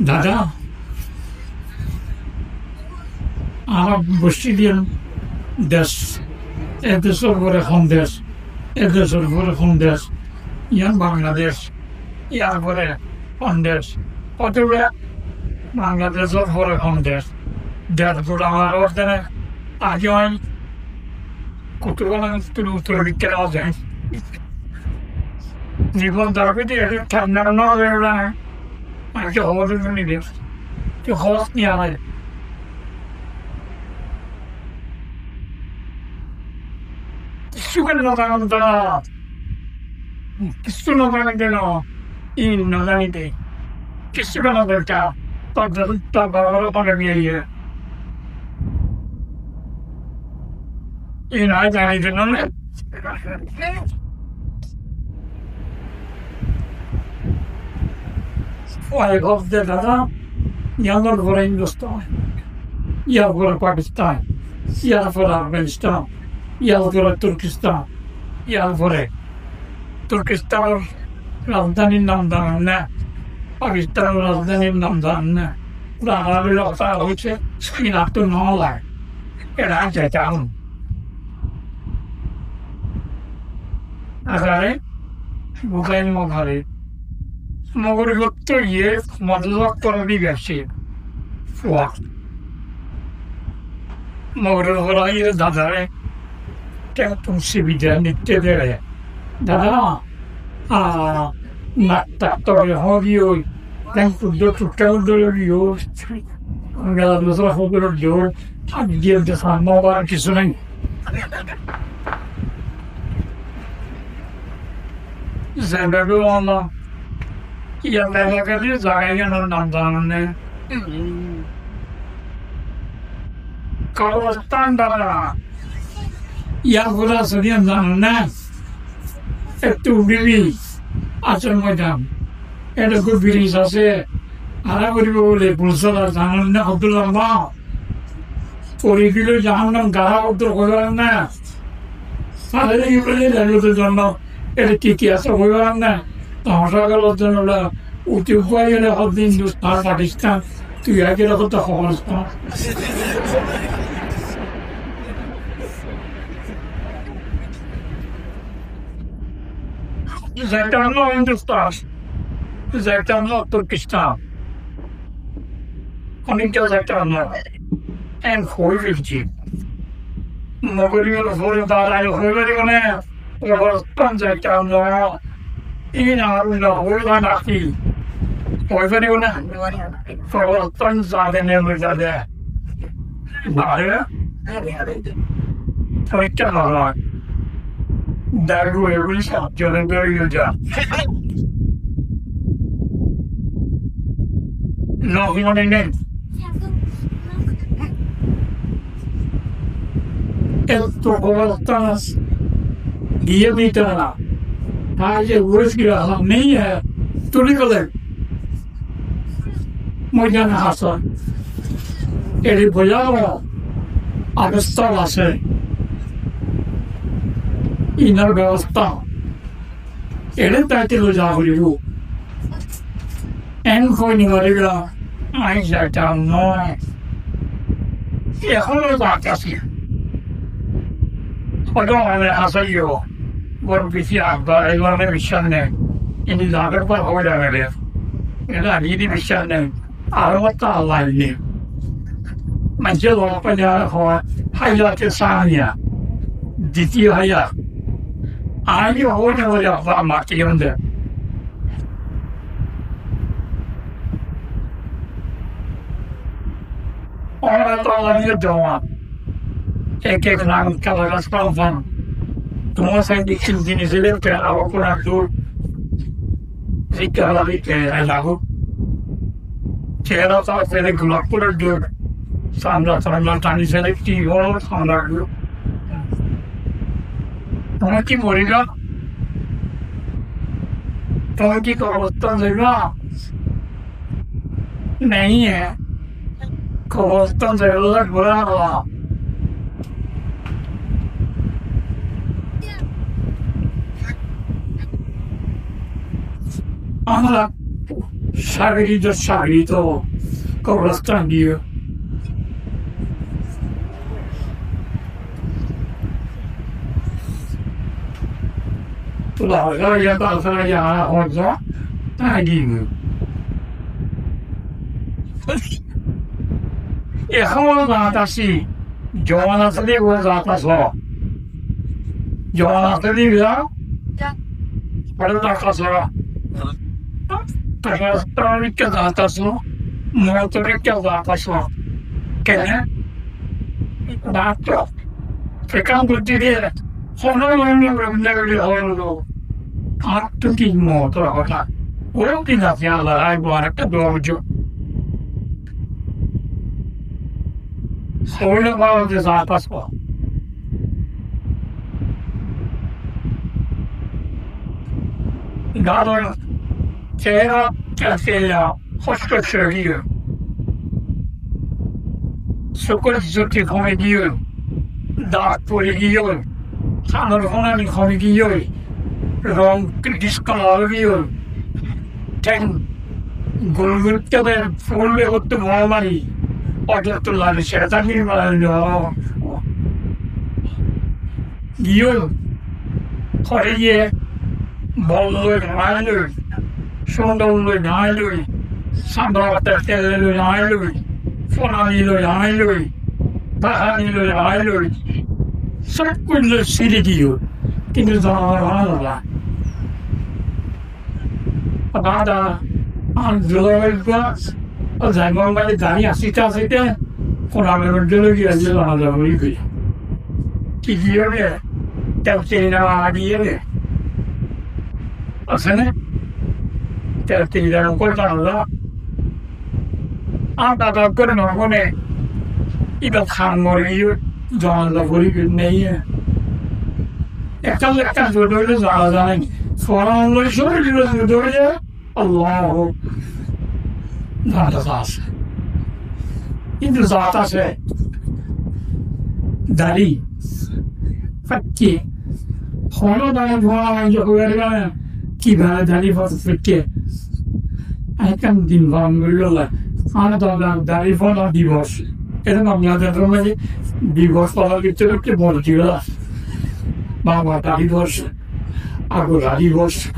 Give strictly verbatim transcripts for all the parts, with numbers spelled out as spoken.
Dada, añára boiccí de dec, e decór fore hon dec, e decór fore hon dec, yián Bangladec, yar fore hon dec, ótoba Bangladecór fore hon dec, dec gura añára ór dene age óil, kutu gana tulu tulu bikkére ói zai. Zibon dor bidi ede thanna no óile, manúce hobor no nide. Tui hobor niya nai. Kissú kene no zanon tara. Kissú no zane kene? Ín no zane de. Kissú kene no zane de? Tor, tor, tor babar fore biye. Ín añí zane de no. Wai hob de dada, yar fore Hindustan, yar fore Pakistan, yar fore Afganistan, yar fore Turkistan, yar fore Turkistanor rajdánir nam zanon né? Pakistanor rajdánir nam zanon né? Rajdánir nam hoiccé Srinagar, no lage. Era añí zaitam. Asóle buzái no fari. Mogoribottu iye modot gora di beci. Fua. Mogoribot gora iye dadare. Te tumi sibida nitte dere. Dada, a, nak tak tore hori oi. Ten kuddo tutta kuddo hori oi. Gala dusra kuddo hori oi. Ak diye de samma bar kisu nai. Zendagi wala. Yalla gade zaga yíanor nam zanon né? Kobrorstan dara. Yar fore asé de yián zanon né? Ettu ugure asé moidan. Ede ekku bridge asé. Ara goribo bole Pulsar zanon né hoddúr lamba? Kuri kilo jahannam gada hoddúr hoi faron né? Sare de ki bole lelo de jonno. Ede ki ki asé hoi faron né? Tamacá golo jonno la uti hoi gele hoddúr Hindustan, Pakistan, tui aige hoddúr Kobrorstan. Zaitam no Hindustan, zaitam no Turkistan. Honikka zaitam no. En hoi felci. Mogoribor fore darai hoi faribo né? Kobrorstan zaitam no. Ín ar no hoi faribo né? Hoi faribo né? Kobrorstan zade ne loi zade. Are? Hoikka no loi. Daru eguli sat jone dóri loi za. No hone ne. Etto kobrorstan diye bita na. Aaj ye uris gila hum nahi hai. Tuli gole. Moidane hacar. Eri boyaró obostá asé. Inor bebosta. Ere taite loi za foribo. En hoi no fariba, añí zaitam no. Ehón o zat asé. Hoito mane asé yo. Boro beci abba, ei mane biccác nai. Indi zagar por hoi lage re. Ede añí di biccác nai. Aró ta Allah ne. Maincé lok paile ar hoi, hayate saniya. Ditiyo hayat. Añí hoi no fari abba mati honde. Ónora to Allah diye dowa. Ek ek rang kala gas pam pam. Tuáñra sai di kin din sile te abo kuna dur. Zikka hala di te ai lago. Cehera to sele gulap pura dur. Samra samra tani sele ti holo samra dur. Tuáñra ki moriba? Tuáñra ki kobrorstan zaiba? Nahi hai. Kobrorstan zaibolla gura hoó. Añára Sagiri to sagiri to, kobrostanot giyé. Laga ya ta sa ya hoja ta giyé. Ehón zat asé, juwan asé de, uwa zat asé. Juwan asé de, uwa zat asé. Tarar, tarar ekká zat asé, motor ekká zat asé. Kene? Zat to. Ekán goijjé de, hono mone mone hono. Ar to ki motor hotá. Ó din asé Allah, ai bar ekká dua goijjó. Hoile bála de zat asé. Gador cehera ekdilla hosto ói giyé. Sukor jyoti homi giyé. Dant fori giyé. Kanor honani homi giyé. Rong discolor ói giyé. Theng gul gul goittó de, ful be goittó mohamari. Ojottú lage cetani mari lo. Giyé, hore giyé, bol loi nai loi, sundor loi nai loi, sandor tel loi nai loi, fonani loi nai loi, bahani loi nai loi, sob kissú loi siri giyé. Kintu zana no zana. Bada, an zuloi bas, o zai Bombay dari asite asite, Koran or dole giyé, zana zana gori gori. Ki giyé re? Tel teinna giyé re. Asé ne? Tel teinna kotha zana. Ar dada kore no gone, iba ham gori giyé, zana zana gori gori neiye. Ektal ektal zodi óile zana zana. Foran loi córi loi zodi óile, Allah, zana zana asé. Kintu zat asé. Dari. Fakke. Hono dari fora manúic hoibar gane, ki bana dari fora fakke. Ekkan din ban gorillo la. Ar dada dari fora dibos. Eta Bangladeshor maze dibos holar bútore ki bol diyola. Baba dari fora. Agora dibos.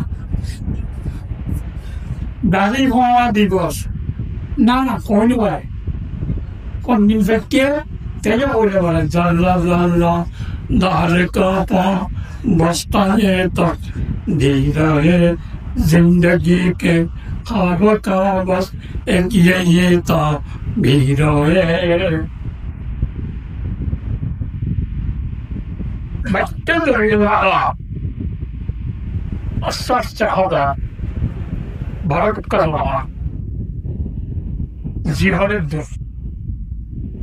Dari fora dibos. Na, na, hoi no pare. Hon din fakke, tele hoi no pare. Zalla, zalla, dar ka pa, basta ye tak, dida ye, zindagi ke, khab ka bas, ek yehi tabir hai. Batte dóri Allah. Aste aste hoda. Barak Allah. Zihar dur.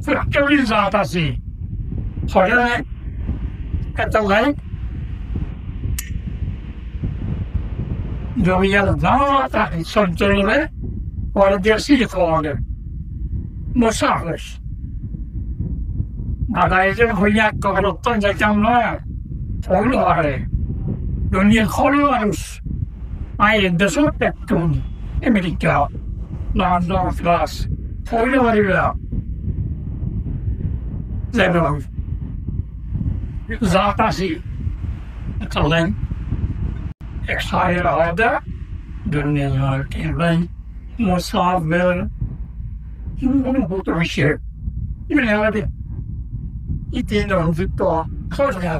Fakkeri zat asé. Hoile, eta lai. Duniyar zat asé, sob zone, ore desi hoile. Musafir. Bada eze hoiye, kobrostanot zaitam na. Hoi no pare. Duniyar hono manúic. Añí e decót táikkum, Amerika, London, France, hoi no paribo. Zai no paribo. Zat asé. Ekdin ek sair hoó de, duniyar ke bái, musafir, hoto beci. Ibá iti no hoito, hoito.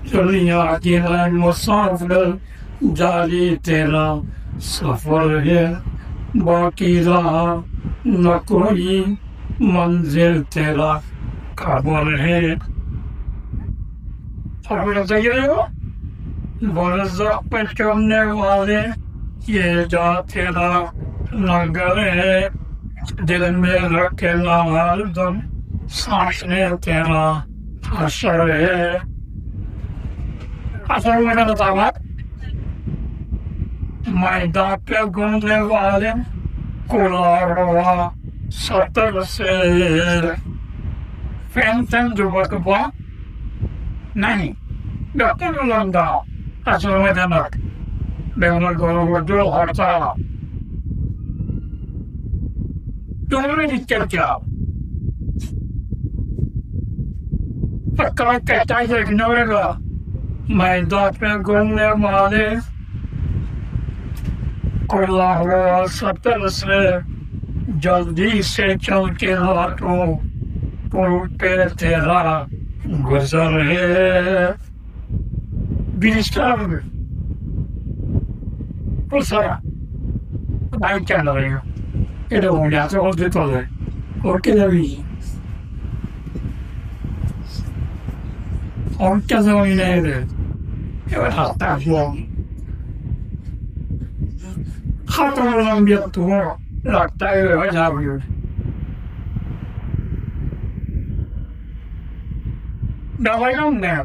Duniyar ke musafir, jari tera safar hai, baki raha na koi manzil, tera khabar hai. Barzax pe chadne wale, ye ja tera langar hai, dil mein rakhna hardam, saans mein tera hashar hai. Asol mane hoilde, maidan pe ghumne wale, kula hua satar se, Fen ten dubba tubba nai. Bekkún landa asé moidanot. Beggúnor gom goijjó hortá. Tuáñra dikká kiyá? Ekka ekka táiya ignore goró. Mai daf mein gúmne wale, khuda ho sabr se, jaldi se chal ke haathon, pul pe tera guzar hai. Biristar. Pulsara. Báikkán loi. Ede uñí asé hoódde tole. Ókke zabi. Ókke zabi na ede. Ebar hasta aslo. Hasta aslo, biya tuwa. Rasta ede hoi zabi. Dabai gom ne.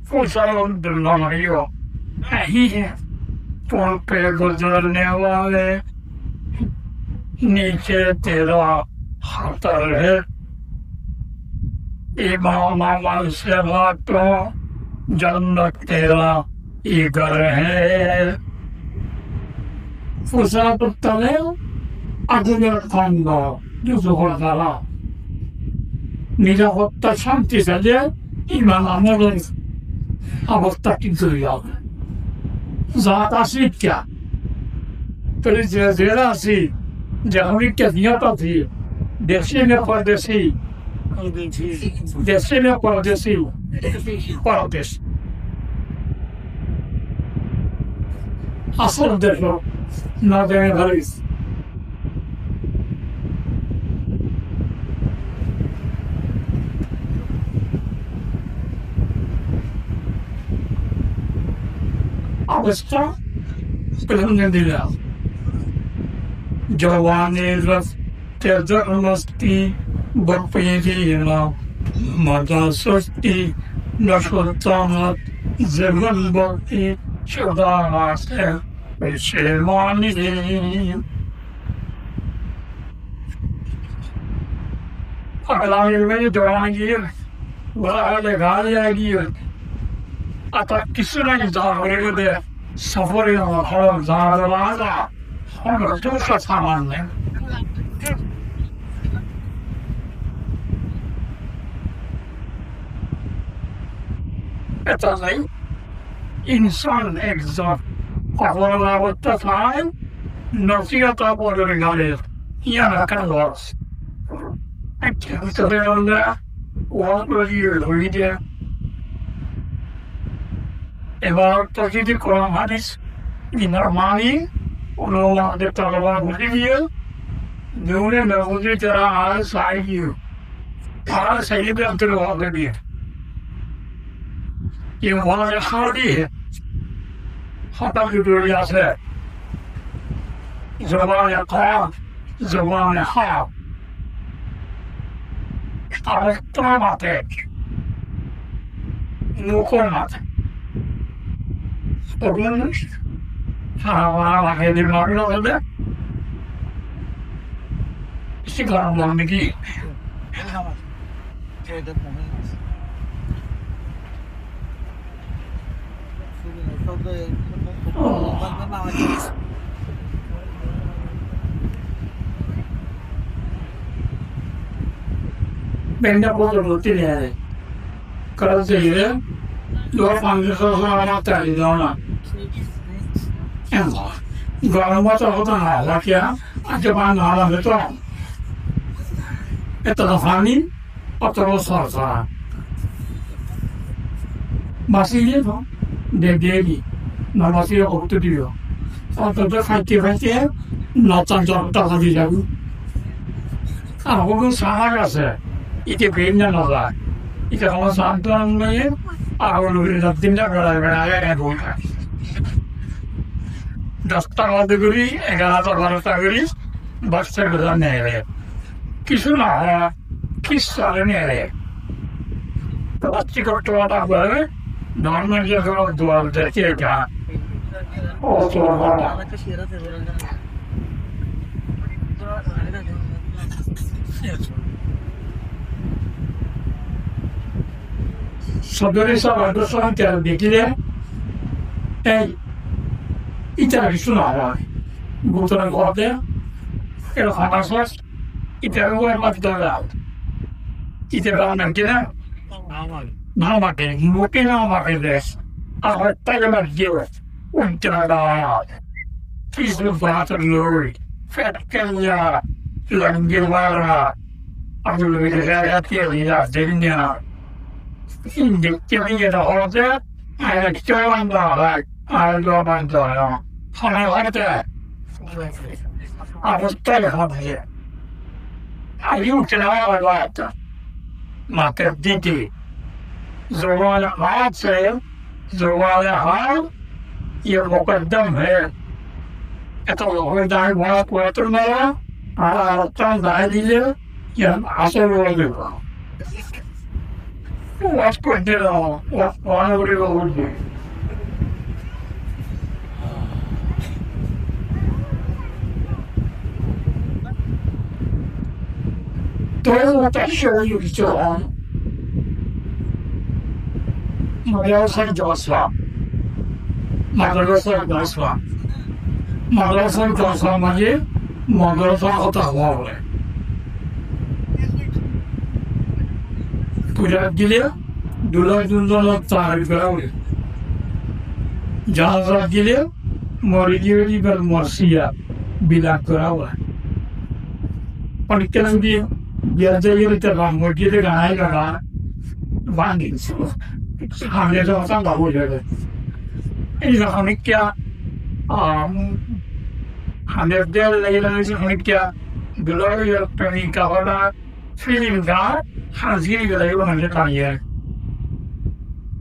Fusal dullo mariyo. Ahi hai. Pul pe guzarne wale niche tera khatar hai. Imam Ahmad se haathon jannat tera e ghar hai. Fusal tole agunor kanda, duzokor dara. Nirapotta cánti saile iman amolor obosta thík óibo. Zat asé ikká. Tóile ze, ze asé, ze hono ikká niyot asé, deci ne pordeci, deci ne pordeci, pordeci. Asól dec no, no zane faris. Obosta, alhamdulillah. Jowani rafte zar masti, bapiri na mada susti, na sultanat ze gulbasti, shuda asé peshemani. Agamí jowani giyé, gula hale gari giyé. Ata kissú nai, za hore gode, sofore hor za, za, za, za. Hor dusra saman nai. Eta nai. Insan ekzon hofóla botta fai, nosiyot abar gare, iyan ekkán loss. Ekkán loss. Ebar to zodi Kuran hadis inor mani, ulama de tolaba buzí diye, zune no buzí tara ar sai diye. Ar sai diye, tara buzí diye. Ye wala hadi hai. Hotá ki dori asé. Zobane kaf, zobane haf. Ar to mate. Mukor mate. Ogun hara hara lage de mari lage de. Isi garam lage ki? Benda botol botol nere. Kala zere, lo pange so so ama tari dona. Engo. Garam botol botol na la kya? Aje ban na la to. Eto pani. Otro sasa. Basi diye to, de, de, de. No basile hoto diyo. Otro to faite, faite, no tan, tan, tan, tan, tan. Ar hono sahar asé. Ite bein na, no zai. Ite hono sahar to nai, ar hono din na, bera, bera, bera, bera. Dosta bade gori, egarota, barota gori, basta gori nere. Kissú na, kissú ar nere. Plastikor tola bade, normal je goro duar de ki eta. O tola. Todde sába dóccan ítara dekíle, ei, ítara kessú no hoó. Bútore hoó de, eçé hotá sos, ítara uore bát dóra. Ítara no mane kiyá? No mane, muke no mane de. Ar hotá gela diye. Ultra, kisu bát loi, fetkeya, langewara, añgul bidire gaya tiya diya deniya. Inde tiya diya da hote, añí kisu banda hoó, añí lo banda hoó. Hone hote, añí hotá hoó de. Añí ultra hoó de. Mate didi. Zuban asé, zuban hál, ye mukaddam hai. Eto loge dai waz goitto na, ar ekkan dai dile, ye asol ói zaibo. Waz goitto na, waz goitto na. Toh, tar cóhor kessú hoi. Madrasar dosra. Madrasar dosra. Madrasar dosra mane madrasar hotá hoó. Kurat gile, dulai dundon tarif gora óiye. Janazat gile, mori giyé de ibar morsiya bilat gora óiye. Honikka zodi biyat zaile te bang gori diye de gana gana bang giyé. Hamle to hotá bang gori diye. Ei honikka, ah, hamle de lagi lagi honikka dulai dundon tarif gora. Filim gar, haziri gela iba mane taniye.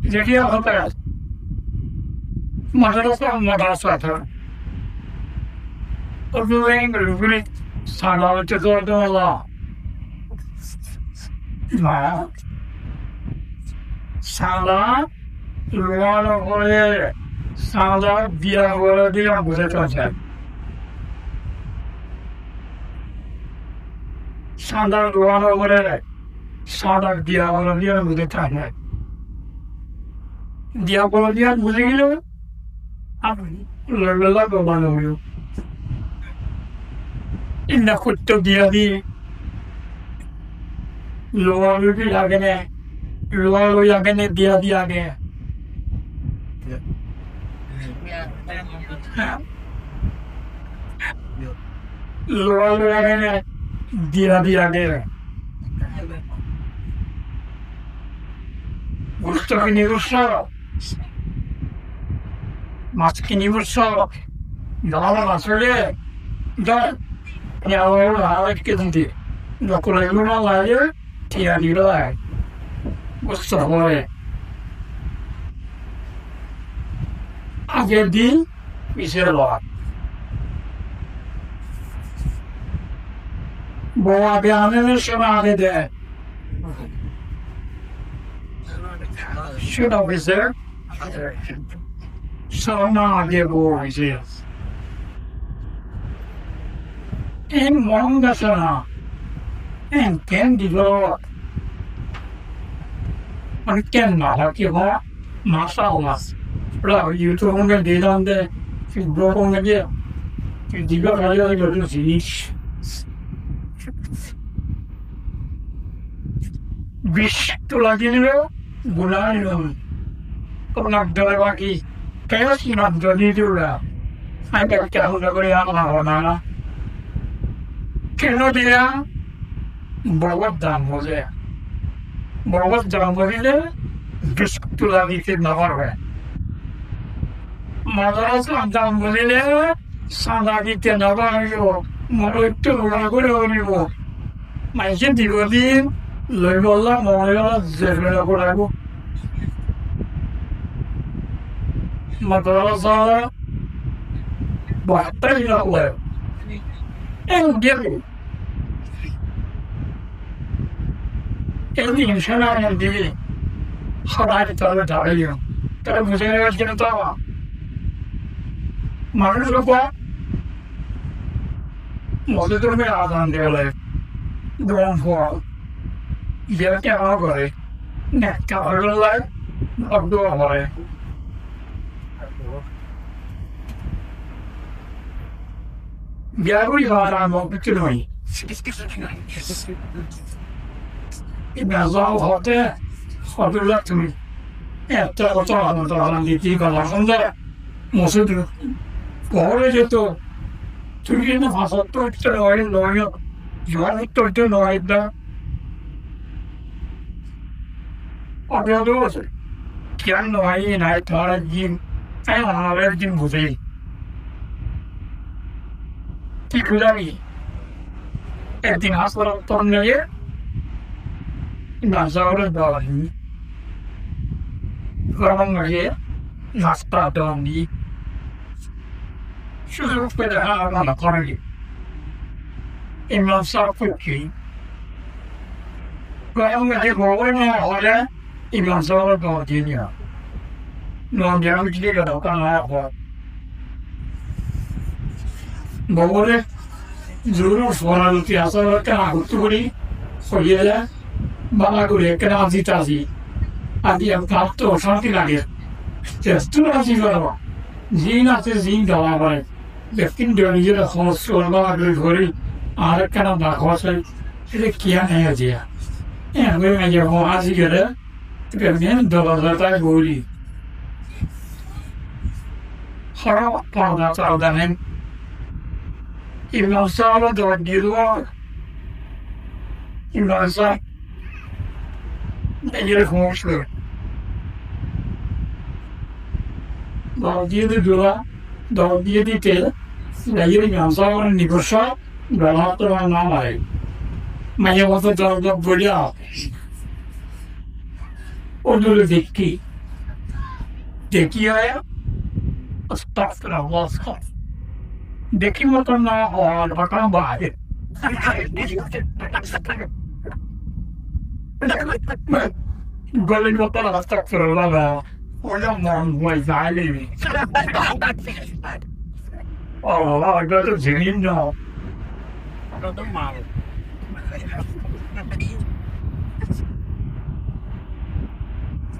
Zeki al hotar. Madrasa, madrasa ta. Odu leng luguri sala ote do do la. Ma. Sala Luwal ore sáñda diya bole diya buzé táke. Sáñda luwal ore sáñda diya bole diya buzé táke. Diya bole diya buzé gile, ar loi loi loi loi. Inda kutto diya di Luwal loi agene, luwal loi agene, diya di age. Luwal loi agene, diya di age. Gusto kini gusto. Mas kini gusto. Dólar asé de, dólar. Ya, ahora, ahora que dice, lo que le uno la ayer, tiya di loi. Gusto fore. Age di, ise loi. Bou age ane ne sona age de. Sona age de. Sona age bou ise. En mong de sona. En ken dilo. An ken na ki ho. Mashallah. Bro, YouTube nge dilam de, Facebook nge dilam de, dilam de, dilam de. Bic tola dile guna no. Tola dile baki. Kaya si na dile dile. Ai ka kya hona kore ama hona na. Keno dile. Bogor dam buzé. Bogor dam buzíle bic tola dite no faribó. Madrasar dam buzíle sáñda dite no faribó. Moroitto lora gori faribó. Maincé dibo din loi bolla moroitto zemela gori faribó. Madrasar bohatta ina gori. En geri. Ei insan ar mundiri, hárai tole dhárai diyo. Tara buzí no faijjé to. Manúic ókkol, mosjid or mui azan dile, gom fua, biya kiyá no gore, nekka óile, Abdul Amore. Gyaru ibara mo kichu noi. Ibara zao hote, hote latumi. Etta hoto ano to ano diti kala honda. Mosud bore jeto. Tui no fasatto itte noi, noi. Juan itto itte noi da. Obiyados, kiyan no ai nai tar jin, ai añárar jin buzé. Ki kudari, ekdin asar ton neye, nazar dori, gom neye, nasta dori. Cúru fele há mone kore. Imam sáb fukki. Gom neye gom no óile Imam sáb gom diye niya. No diye ami ki gada kana ko. Bogore zuru fora luti asar ka agutu gori. Hoiyele bála gori ekkena azi tazi. Azi am kátto cánti lage. Testu azi goro. Zin asé zin dawa gore. Lekin dóri giyé de hoos gorá gori gori, ar ekkán dá hoos ói, ede kiyá nai aziya. Eén gori aziya hoos azi giyé de, tebe men dola zata gori. Hara pada tada nem. Imam sáb dóri giyé de, Imam sáb Aiyér hoóñsle. Dor diyé de dula, dor diyé de tel, aiyér imam sáb nibosá, dula to na mare. Maiya bóta dor dor boiya. Ó dule dekí. Dekí aya, astagfirullah. Dekí moto na hoór bata báre. Goli moto astagfirullah. Oya mon hoi zalimi. Allah, egulo to zinin no.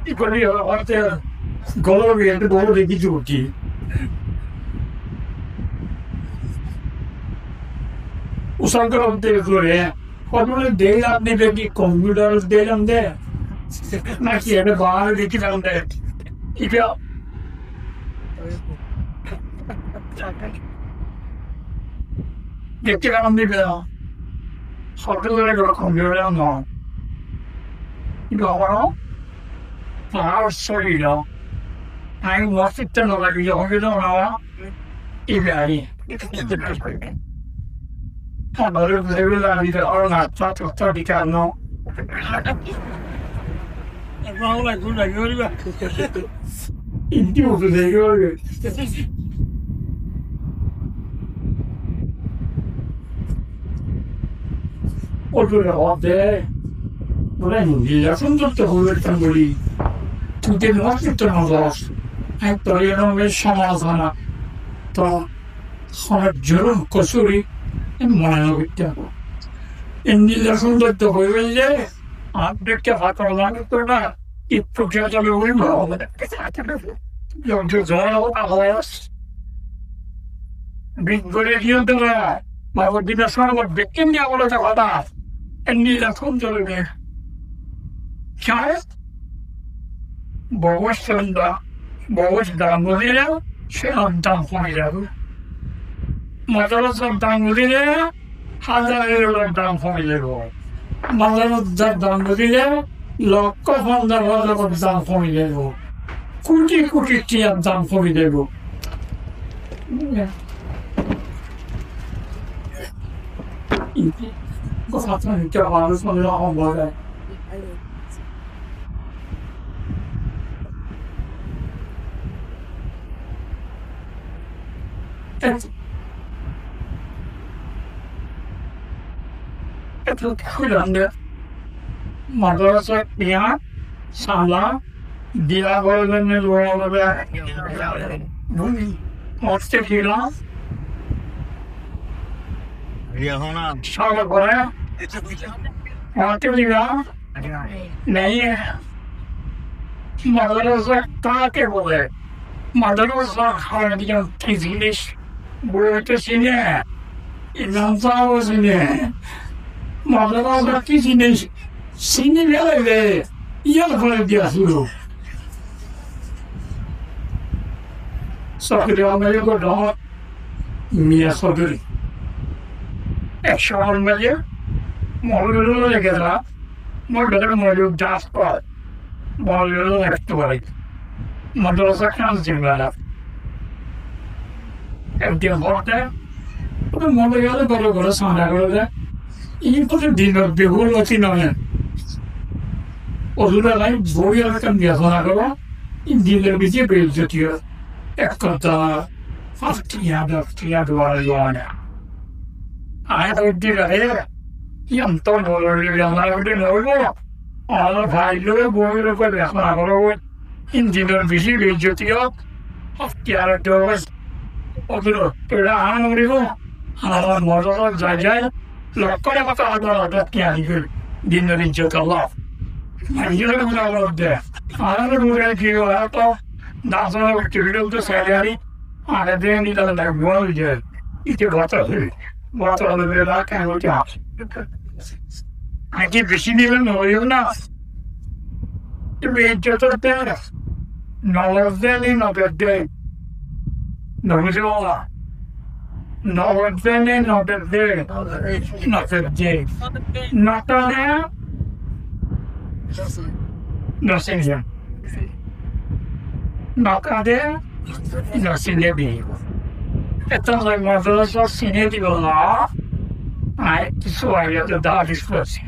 Ki gori, hote golo biyante boro deki joti. Usan goron de gore, hono deilam de beki computer deilam de. Na ki ene bahar dekilam de. Iba Dekílam de bera. Sorkar dóre gora komzor no. Iba gora. Añár sorir. Añí mosjid no lagi, hobi no na. Iba añí. Añáre buzaibo lagi de, or na, ta, ta, ta, bikar no. Indi uzu de yol. Otu de hote. Bole hindi la sundor to hobe tambuli. Tui de no to no dos. Ai to yo no me shama sana. To Hono jurum kosuri, e mone no goittám. Endilla sundor to hoi felle, añár bekke fator lagito na, ikku jagale uri no. Yontu zora hota hoyas. Bingore diyo dora, ma odina sora bekke niya bole to hota. Endilla sundor ne. Kya hai? Bogos sunda, bogos dam gori dile, se dam homi zaibo. Madrasar dam gori dile, hazar elomor dam homi zaibo. Madrasar dam gori dile, lokko pondoro hazaror dam homi zaibo. Kuti kuti tiyar dam homi zaibo. Madrasa tiya sala diya goré ne lora lora. Hoste diya. Sala goré. Hoste diya. Nahi. Madrasa táke bole, madrasa hádiyan ki zinis, bóite sine, imam sáb sine, madrasa ki zinis, sini felaile, iyán fore diya cúru. Sokri amari godon Miya Soduri. Ek somot maze molvir loi gela, molvir molvir das kor, molvir loi ektu bari. Madrasa kan zimmadar. Ekdin hote, oi molvir loi gela, gora sana gora de. Ini koto dinor behul loti noy. Odura lai bori ar kan diya sana gora. Dinor biji beizzoti oi. Ek kotha Hafta yad, hafta yad wala yad. Añí hoiddí re, yam to bolo re, yam to bolo re, yam to bolo re, añára faillóre bói re, koi bekar goró, in dinor beci beizzoti ók, hafta yad ók, ótoro, tora añára moribo, añára mozor zai zai, Lokkó lokkó adalot kiyani gori, dinor izzot Allah. Manjor guna gori de. Añárar gura ki gora to, dasar gori to salary, añára de ni dal dal gol je. Ite bata hoi. Bata hoi de la kan hoi ja. Añí beci dile no hoi na. Ibe izzot de. No hoi de ni no de de. No buzo. No hoi de ni no de de. No de de. No de de. No sine. No de de. No sine de. Eto no madrasa sine dibo na. Añí kissú aile to dawat gorí.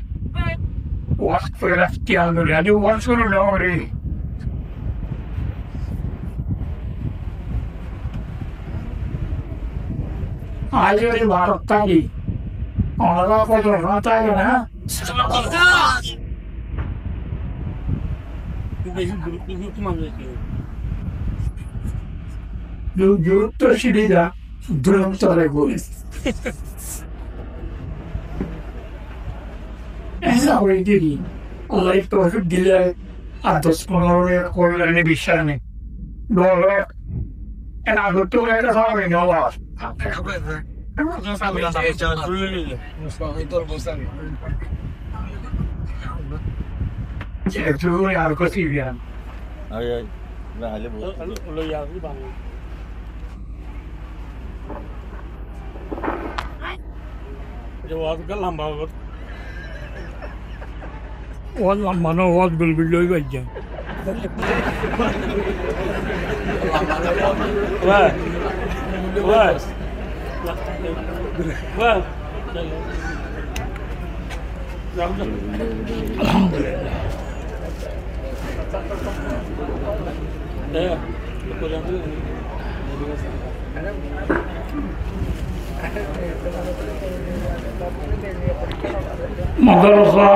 Waz gorí, kiyan gorí, añí waz gorí no gorí. Añí zodi Bárot táki, onora hoto no táke na. Dur, dur to siri da. Duron tore goi. Esa hoi giyé. Allah ye toufik dile ar doc fonoro ore goríbo bicác nai. Dor en agottú ekta sómoi no lar. Jehetu ar kosí biyan. Ai, ai. Na, hale bol. Lo, lo, lo, ya, Waz lamba óibo. Waz lamba no, waz gul gul ói bajje. Waz. Waz. Waz. Alhamdulillah. Madrasa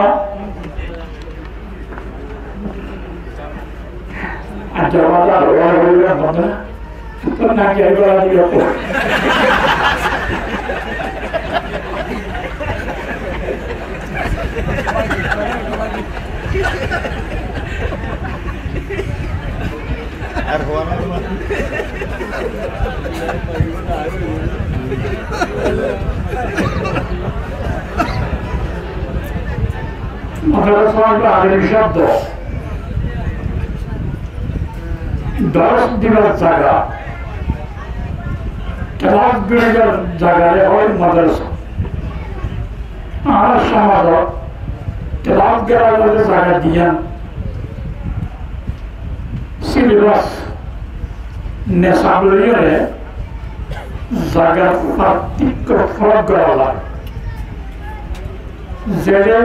Madrasa arebi cóbdo. Dors dibar zaga, kelas goribar zagare hoi madrasa. Añárar somajot kelas goribar zaga diyan, silebas, nesab loiyóre zaga fartikko forok gora lage. Zere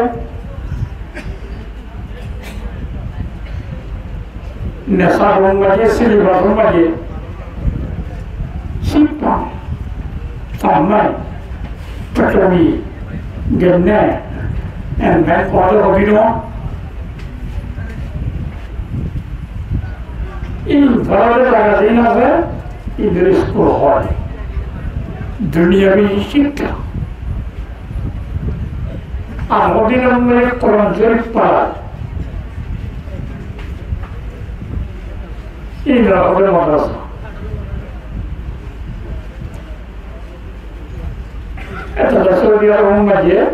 nesab or maze, silebas or maze, sippa, tamai, takawi, genne, en ben kore hobi no. In fore zaga din asé, idor iskul hoi. Duniyabi cíkka. Ar hodin amre Kuran Corif fora. Ín ókkol madrasa. Etolla Saudi Arobor maze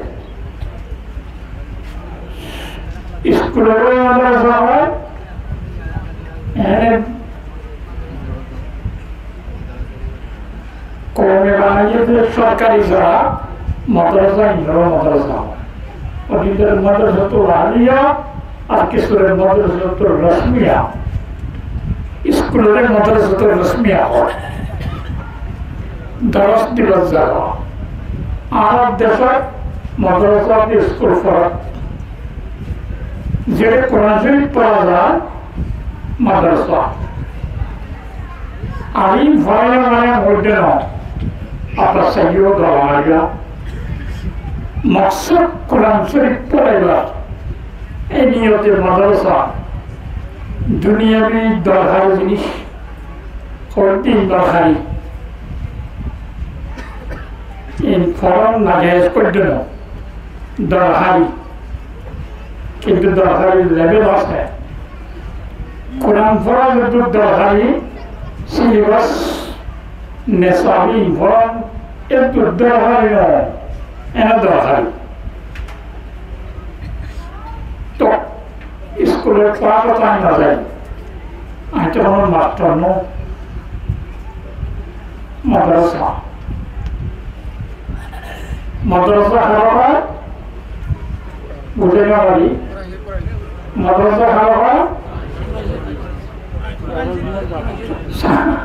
iskuloré madrasa hoó, ene koume banaiyé de sorkari sára madrasa, ín ókkol madrasa hoó. Ó din de madrasatul aliya, ar kissúre madrasatul rasmiya, iskuloré madrasatul rasmiya hoó. Doros dibar zaga. Añárar decót madrasa de iskul forat. Zeçé Kuran Córif fora za, madrasa. Añí fora mane hoiddé no, añára saiyó dóla maiya. Maksod Kuran Córif foraibar. E niyote madrasa duniyabi dorhari jinis, hoiddé dorhari. Ín foron najaiz hoiddé no, dorhari. Kintu dorhari level asé. Kuran fora zeddúr dorhari, silebas, nesabi ín foron eddúr dorhari no, ene dorhari. Toh iskulot fora hotá no zai. Añí toh hono mastor no. Madrasa. Madrasa hára hoó? Buzái no fari. Madrasa hára hoó? Sa-,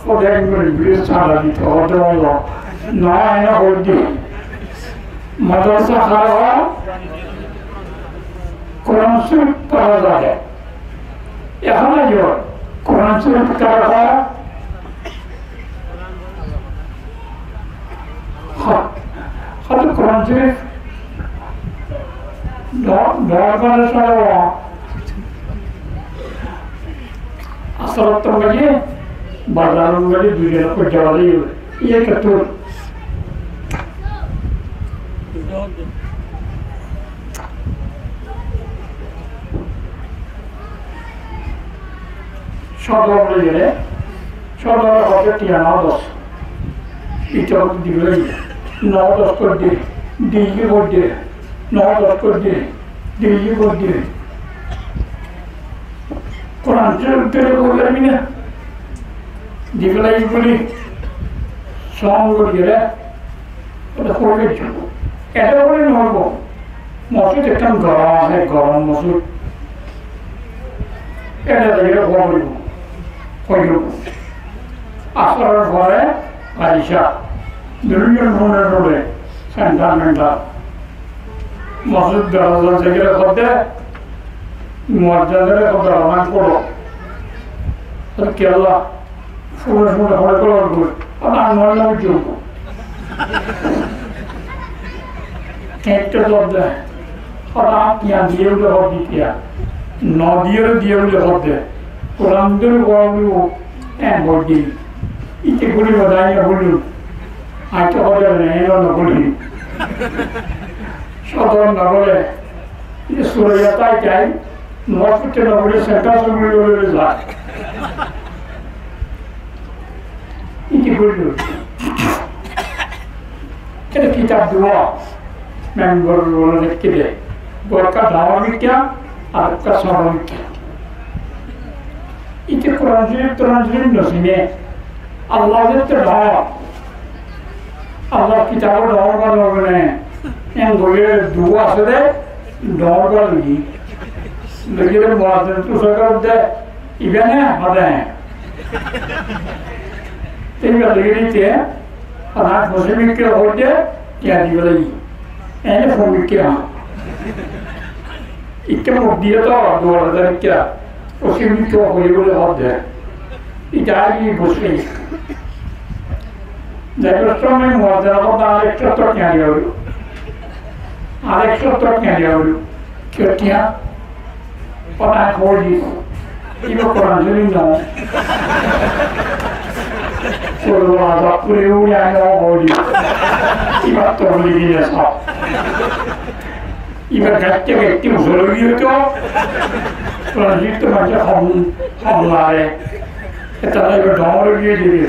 ó, ek minit, please, sára dito, ó, dito, ó. No, ene hoiddé. Madrasa hára hoó? Kuran Córif fora za de. Ehón aiyó, Kuran Córif hára hoó? Há, há, Kuran Córif no, no, Kuran Córif no. Asóle to maze, bazar or maze dui zone hoiddé, iye kettún. Sodor loi gele, sodor hoó de tiya no dos. Ita dibe laibo. No dos hoiddé, diyé hoiddé, no dos hoiddé, diyé hoiddé. Kuran Córif teri hoiddé mi na? Dibe laibo buli, song gori gele, Ede hoile ki? Ede hoile no hoibo. Mosjid ekkán gorom asé, gorom mosjid. Ede zaile hoibo. Hoibo. Asror fore Isha. Dui rokot fore, sendal mendal. Mosjid doraza zaile hoó de, muazzin ore hoó de, "Namaz foro." Ar ki Allah? Fúne fúne fúne fúne fúne. Añára no buijjum. Keñtte hoó de. Añára tiya diye buli hoó de tiya. No diye diye buli hoó de. Kuran dóri hoó buli hoó. En hoó de. Ite guli badai no guli. Añí to hoó de ne, no guli. Sodor no guli. Ite sura Yasin tai tai. Nomaz foitto no foille sentence gori gori za. Iti gorillo. Ede kitab duwa member gune lekké de. Ekka dawar mikká, ar ekka sóra mikká. Ite Kuran Córif, Kuran Córif no sine. Allah zetté dhoóñr. Allah kitabor dhoóñr banaiye ne. En goille duwa asé de, dhoóñr banaiye. Loiyóre muazzin tu sói gorédde, ibá ne, hoó de. Te ibá loiyóre te, añár fosímikká hoódde, tiañ diba laiggé. Ene fosímikká. Ikká muk diye to, dui házar ikká. Fosímikká hoiyé buli hoódde. Ita añí buzí. Zaibar somoi muazzin hoódde arek sóttor tiañ diya óibo. Arek sóttor tiañ diya óibo. Kiyólla? Hotá hoói di. Ibá Kuran Córif no. Sóra Azab fori fori añí no hoói di. Ibá tobligi no só. Ibá gaitté gaitté usol ói giyé to. Kuran Córif to maincé hom, hom lage. Ítara ibá dóñr ói giyé de,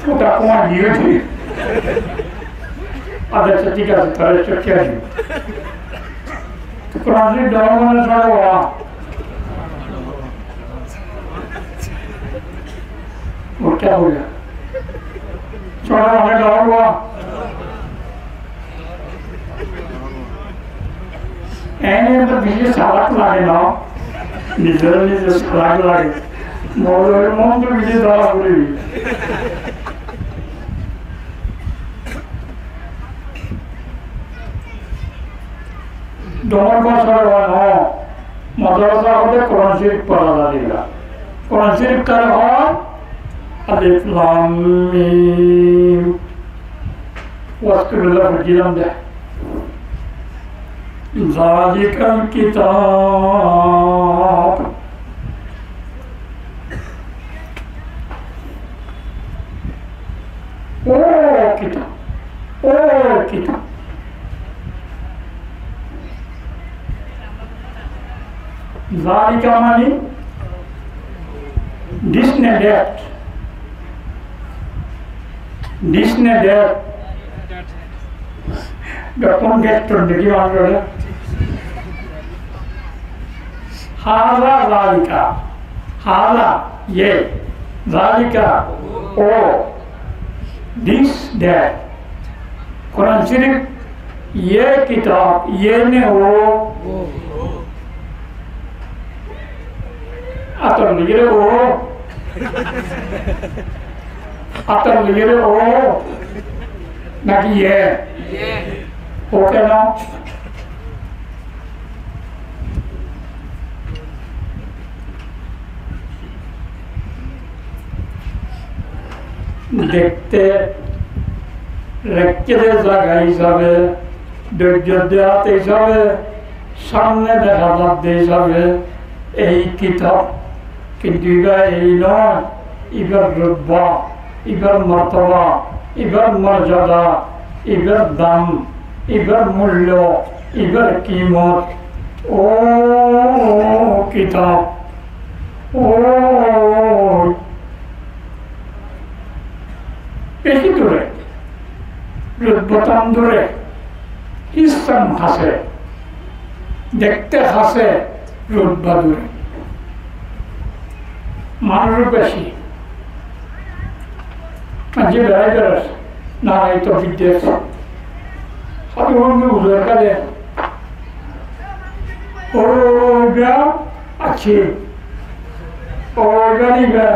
fúta kúa giyé de. Accá, thík asé, tará cúkuriya. Kuran Córif dóñr mane sóre wa. Murka hoiya. Sóre mane dóñr wa. Ene to beci salak lage no? Nize nize salak lage. Moulobir mon to beci dóra foribo. Dóñr wa sóre wa no. Madrasa ót Kuran Córif fora za de. Kuran Córif kare hoó? Alif Lam Mim. Waz gorílam de. Zalikal kitab. Ó kitab, ó kitab. Zalika mani this ne that. This ne that. Bekkún get to deki manúcóre. Haza zalika. Haza, ye. Zalika, ó. This, that. Kuran Córif, ye kitab, ye ne ó. Ator loiyóre ó. Ator loiyóre ó. Naki ye? Ye. Ó keno? Dekte raikké de zaga hísabe, dóijjor de át hísabe, samne dehá zar de hísabe ei kitab. Kintu ibá ei noó, ibár rutba, ibár mortoba, ibár morjada, ibár dam, ibár muillo, ibár kimot. Ó kitab, ó beci dure, rutba tan dure, híssan hase, dekte hase, rutba dure. Manúic beci. Maincé berai berai, naraito biddes. Háti bondú buzar kade. Ó ibá aiccé. Ó ibá ni ibá.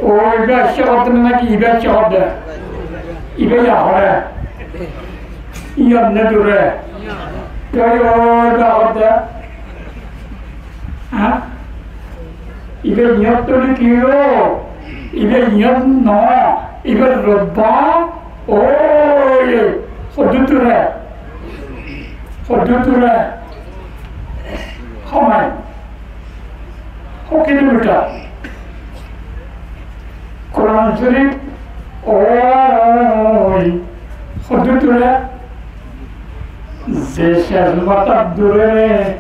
Ó ibá aiccé hoódde naki ibá aiccé hoódde? Ibá ya hoóre. Iyán ne dure. Toi ó ibá hoódde. Há? Ibá iyán toli ki ó? Ibá iyán no. Ibá rutba. Ói, hoddúr dure? Hoddúr dure? Hó mail. Hó kilomitar. Kuran Córif, ói, hoddúr dure? Ze cez matát dure,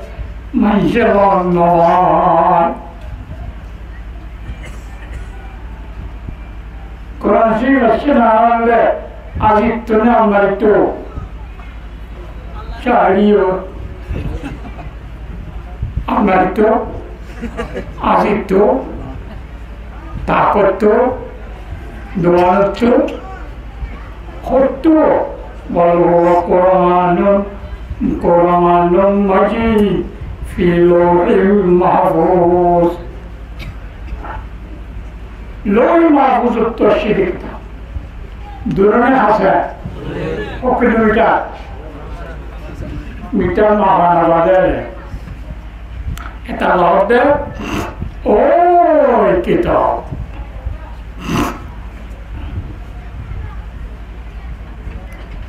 maincé lor no. Kuran Córif aiccé ne añárar azittú ne almarittú? Córi ó. Almarittú, azittú, takottú, duwanottú, hottú, bal huwa Qur'anun, Qur'anun Majid fi lawhin mahfuz. Lawhil Mahfuzot to círik. Dure né hase? Hó kilomitar? Mitar no hana bade. Eta lorde, ói kitab.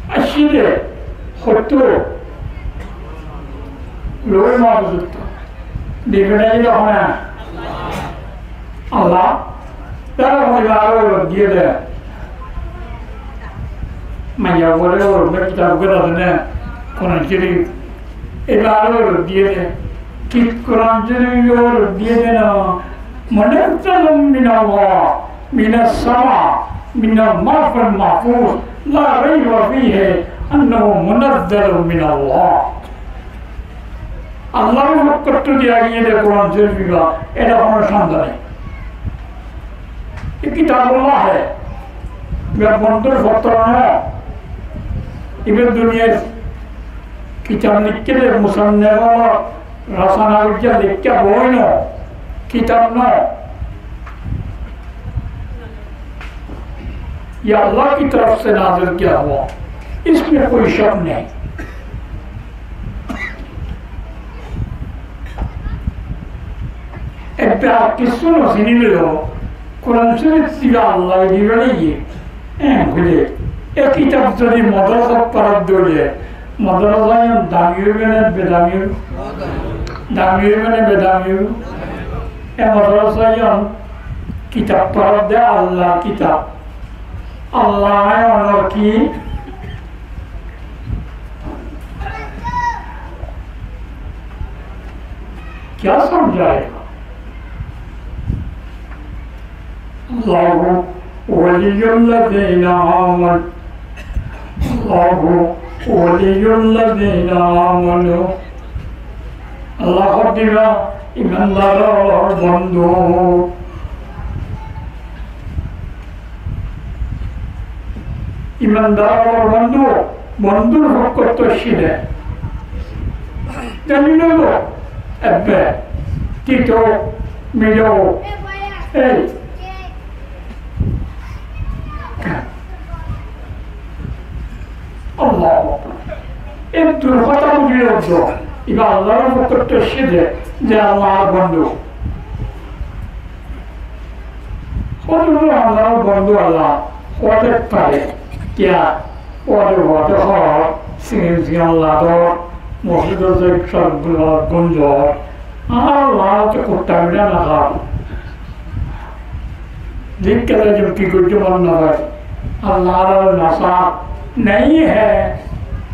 Accíde, hottú? Lawhil Mahfuzot. Dibene dile hone? Allah. Tara hone ibá aró diyé de. Maiya bole or me kitab uggwá asé né, Kuran Córif. Ibá añáre diyé dé, ki Kuran Córife añáre diyé dé ná, منزل من الله، من السماء، من اللوح المحفوظ، لا ريب فيه أنه منزل من الله. Allar fokkóttu diya giyé dé Kuran Córife ibá, ítara honó sonde nái. Yé Kitabullah hé, ibá bondur fottor no, ibá duniyar kitab leikké dé, musannif ókkole rosona goijjé, leikké boi no, kitab no. یہ اللہ کی طرف سے نازل کیا ہوا، اس میں کوئی شک نہیں۔ Ebbe ar kissú no sinileyó, Kuran Córif ibá Allaye dibá dé. Eén hoilé, e kitab zodi modorasat forat dóille, modorasa yián dami óibo né bedami óibo? Dami óibo né bedami óibo? E modorasa yián kitab forat dé, Allar kitab. Allaye onor ki کیا سمجھائے گا؟ الله ولي الذين آمنوا، الله ولي الذين آمنوا. Allah hoó dé ibá imandar ókkolor bondú. Imandar ókkolor bondú, bondur fokkóttu aiccé dé. Dalil óibo, ebbe, tito, mido, ei. Allahu Akbar. Eddur hotá buzí loddo, ibá Allar fokkóttu aiccé dé, ze Allar bondú. Hoddúr Allar bondú Allah, hoóde fare, kiyá, hoóde hoóde hoór, siñil siñil lador, mosjidot zai sób gunzor, Allah to kutta bira no hár. Dikká zai ki goijjé mon no fare, Allah ar no sá, nahi hé,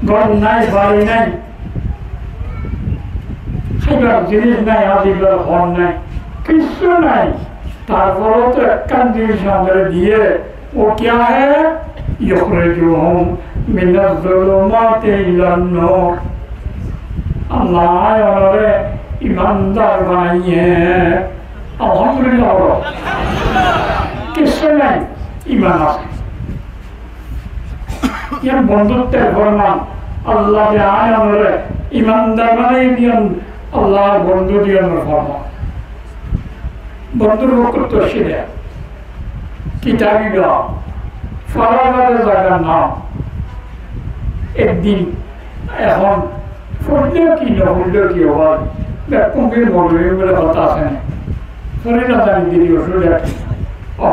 gór nai, bari nai. Háibar jinis nai, adibar hon nai, kissú nai. Tarfore to ekkán jinis amare diyé, ó kiyá hé? يخرجهم من الظلمات إلى النور. Allah ye onore imandar banaiyé. Alhamdulillah bolo. Kissú nai, iman asé. Yián bonduttor forman, Allah de añáre imandar banai diyen, Allah bondú diyenor forman. Bondúr fokkóttu aiccé dé. Kitab ibá, fora zade zagar no. Ek din, ehón, foille ki, no foille ki, ó bái, bekkún ki moloi bole hotá asé né? Fori no zani dili osubida ki? Ó,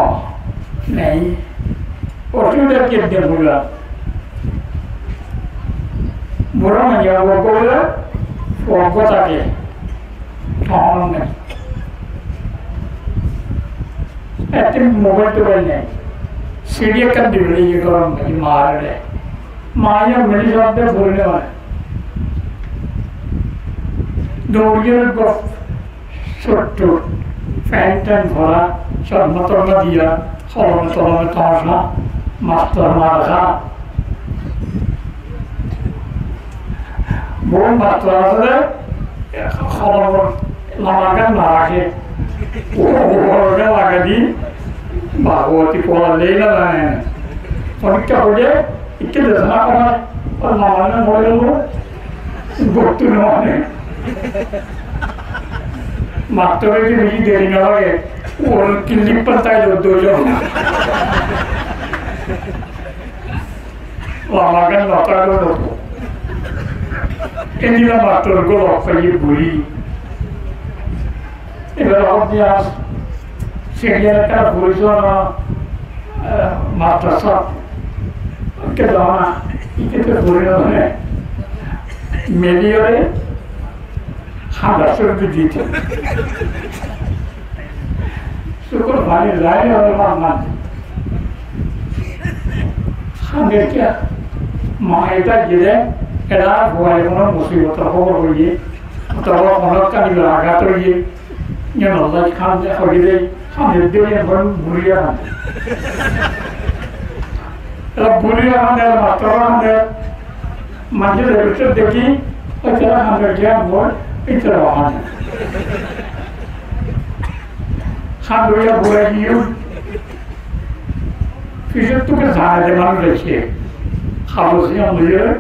nai. Osubida ki de bula? Bura maiya uggwá goille, fua uggwá táke. Fua nai. Ette mobail tobail nai. Siri ekkán dibo lage, iye gorom nai, mare de. Maiya mili sodde fori no mane. Douriye uggwá Cótto fent-tent fora, corma-torma diya, holome-tolome toñsa, mastor mar há. Bout mastor asé de, holomor lamagan no raké. Uore lagai di, bhagoti kuwar lei no zane. Fonikka hoile, Ikke dese na, amar, amar mane mori gelo, gottu no mane. Mattor ede beci deri no lage, uore kilip pan tai do, do jon. Lamagan no tai do, do. Endilla mattor golo faiye buri. Ebar abar diya siñiriya ekkán fori só na, eh, madrasa. Ke zana, ike te fori na zane. Miliyore handa só rupi dite. Sukur fani zai na, ma, ma. Hande kiya? Ma eta gile Eçé ar fuaye hono musibotor hóbor hoile, otoba hono ekkán ibar agat óile, yián olla hande hoile, hande deri hono buri hande. Eçé buri hande, mastor hande, manúcor eçé deki, ói tara hande gyan boi, ói tara hande. Hande óiya buri giyé, Fisóttu ke zane de manúic aiccé, habor yián loiyóre,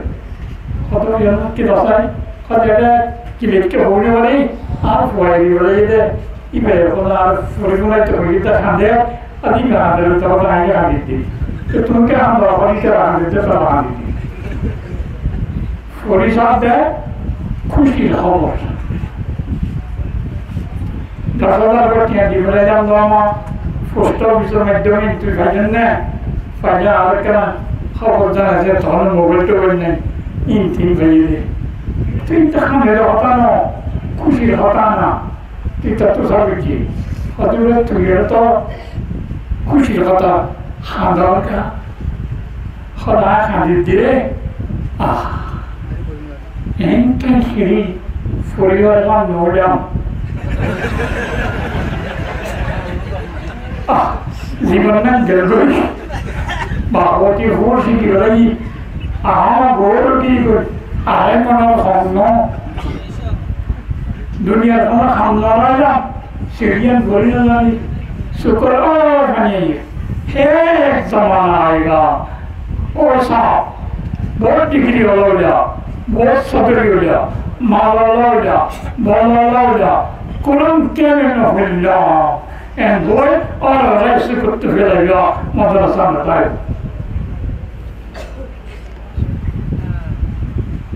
hoto yián ki dosai, hoto ede ki lekké fori fori, ar fuaye fori fori de, iba ehón ar fori fori to fori de hande, ar iba hande to hande hande de. To tumi ki hande fori ke hande de, to hande de. Fori sade kúcir hóbor. Doc házar gori tiañ di félailam, post ofisor maiddome tui faijjós né, faile arekkán hóbor zana ze, tohón mobail tobail nai, in tin faiyé de. Tui to hondilla hotá no, kúcir hotá na. Tui to tusa buijjí. Hodún tui to kúcir hotá, hondilla hotá. Hola handi dire. Ah. Enkán siri foribar man no óilam. Ah. Zibon nan gel goi. Baboti fór siki belai. Ahama gor ki goi. Are mone hom no. Duniyar hono ham no railám. Siriyan gori no zani. Sukor o fani. Ek zamana aega. O sahab, bout digiri wala óiya, bout sodori óiya, mal wala óiya, bol wala óiya, Kuran kene no foilla. En hoi, ar raisi kuttu felaiya, madrasa no tai.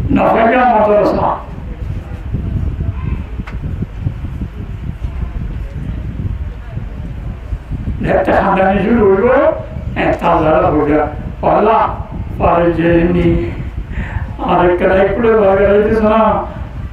No foilla madrasa. Nette handani cúru óibo, e, tallá óibo. Alla, fare jeni. Arekkán ekkuçe bar gorí diyé na.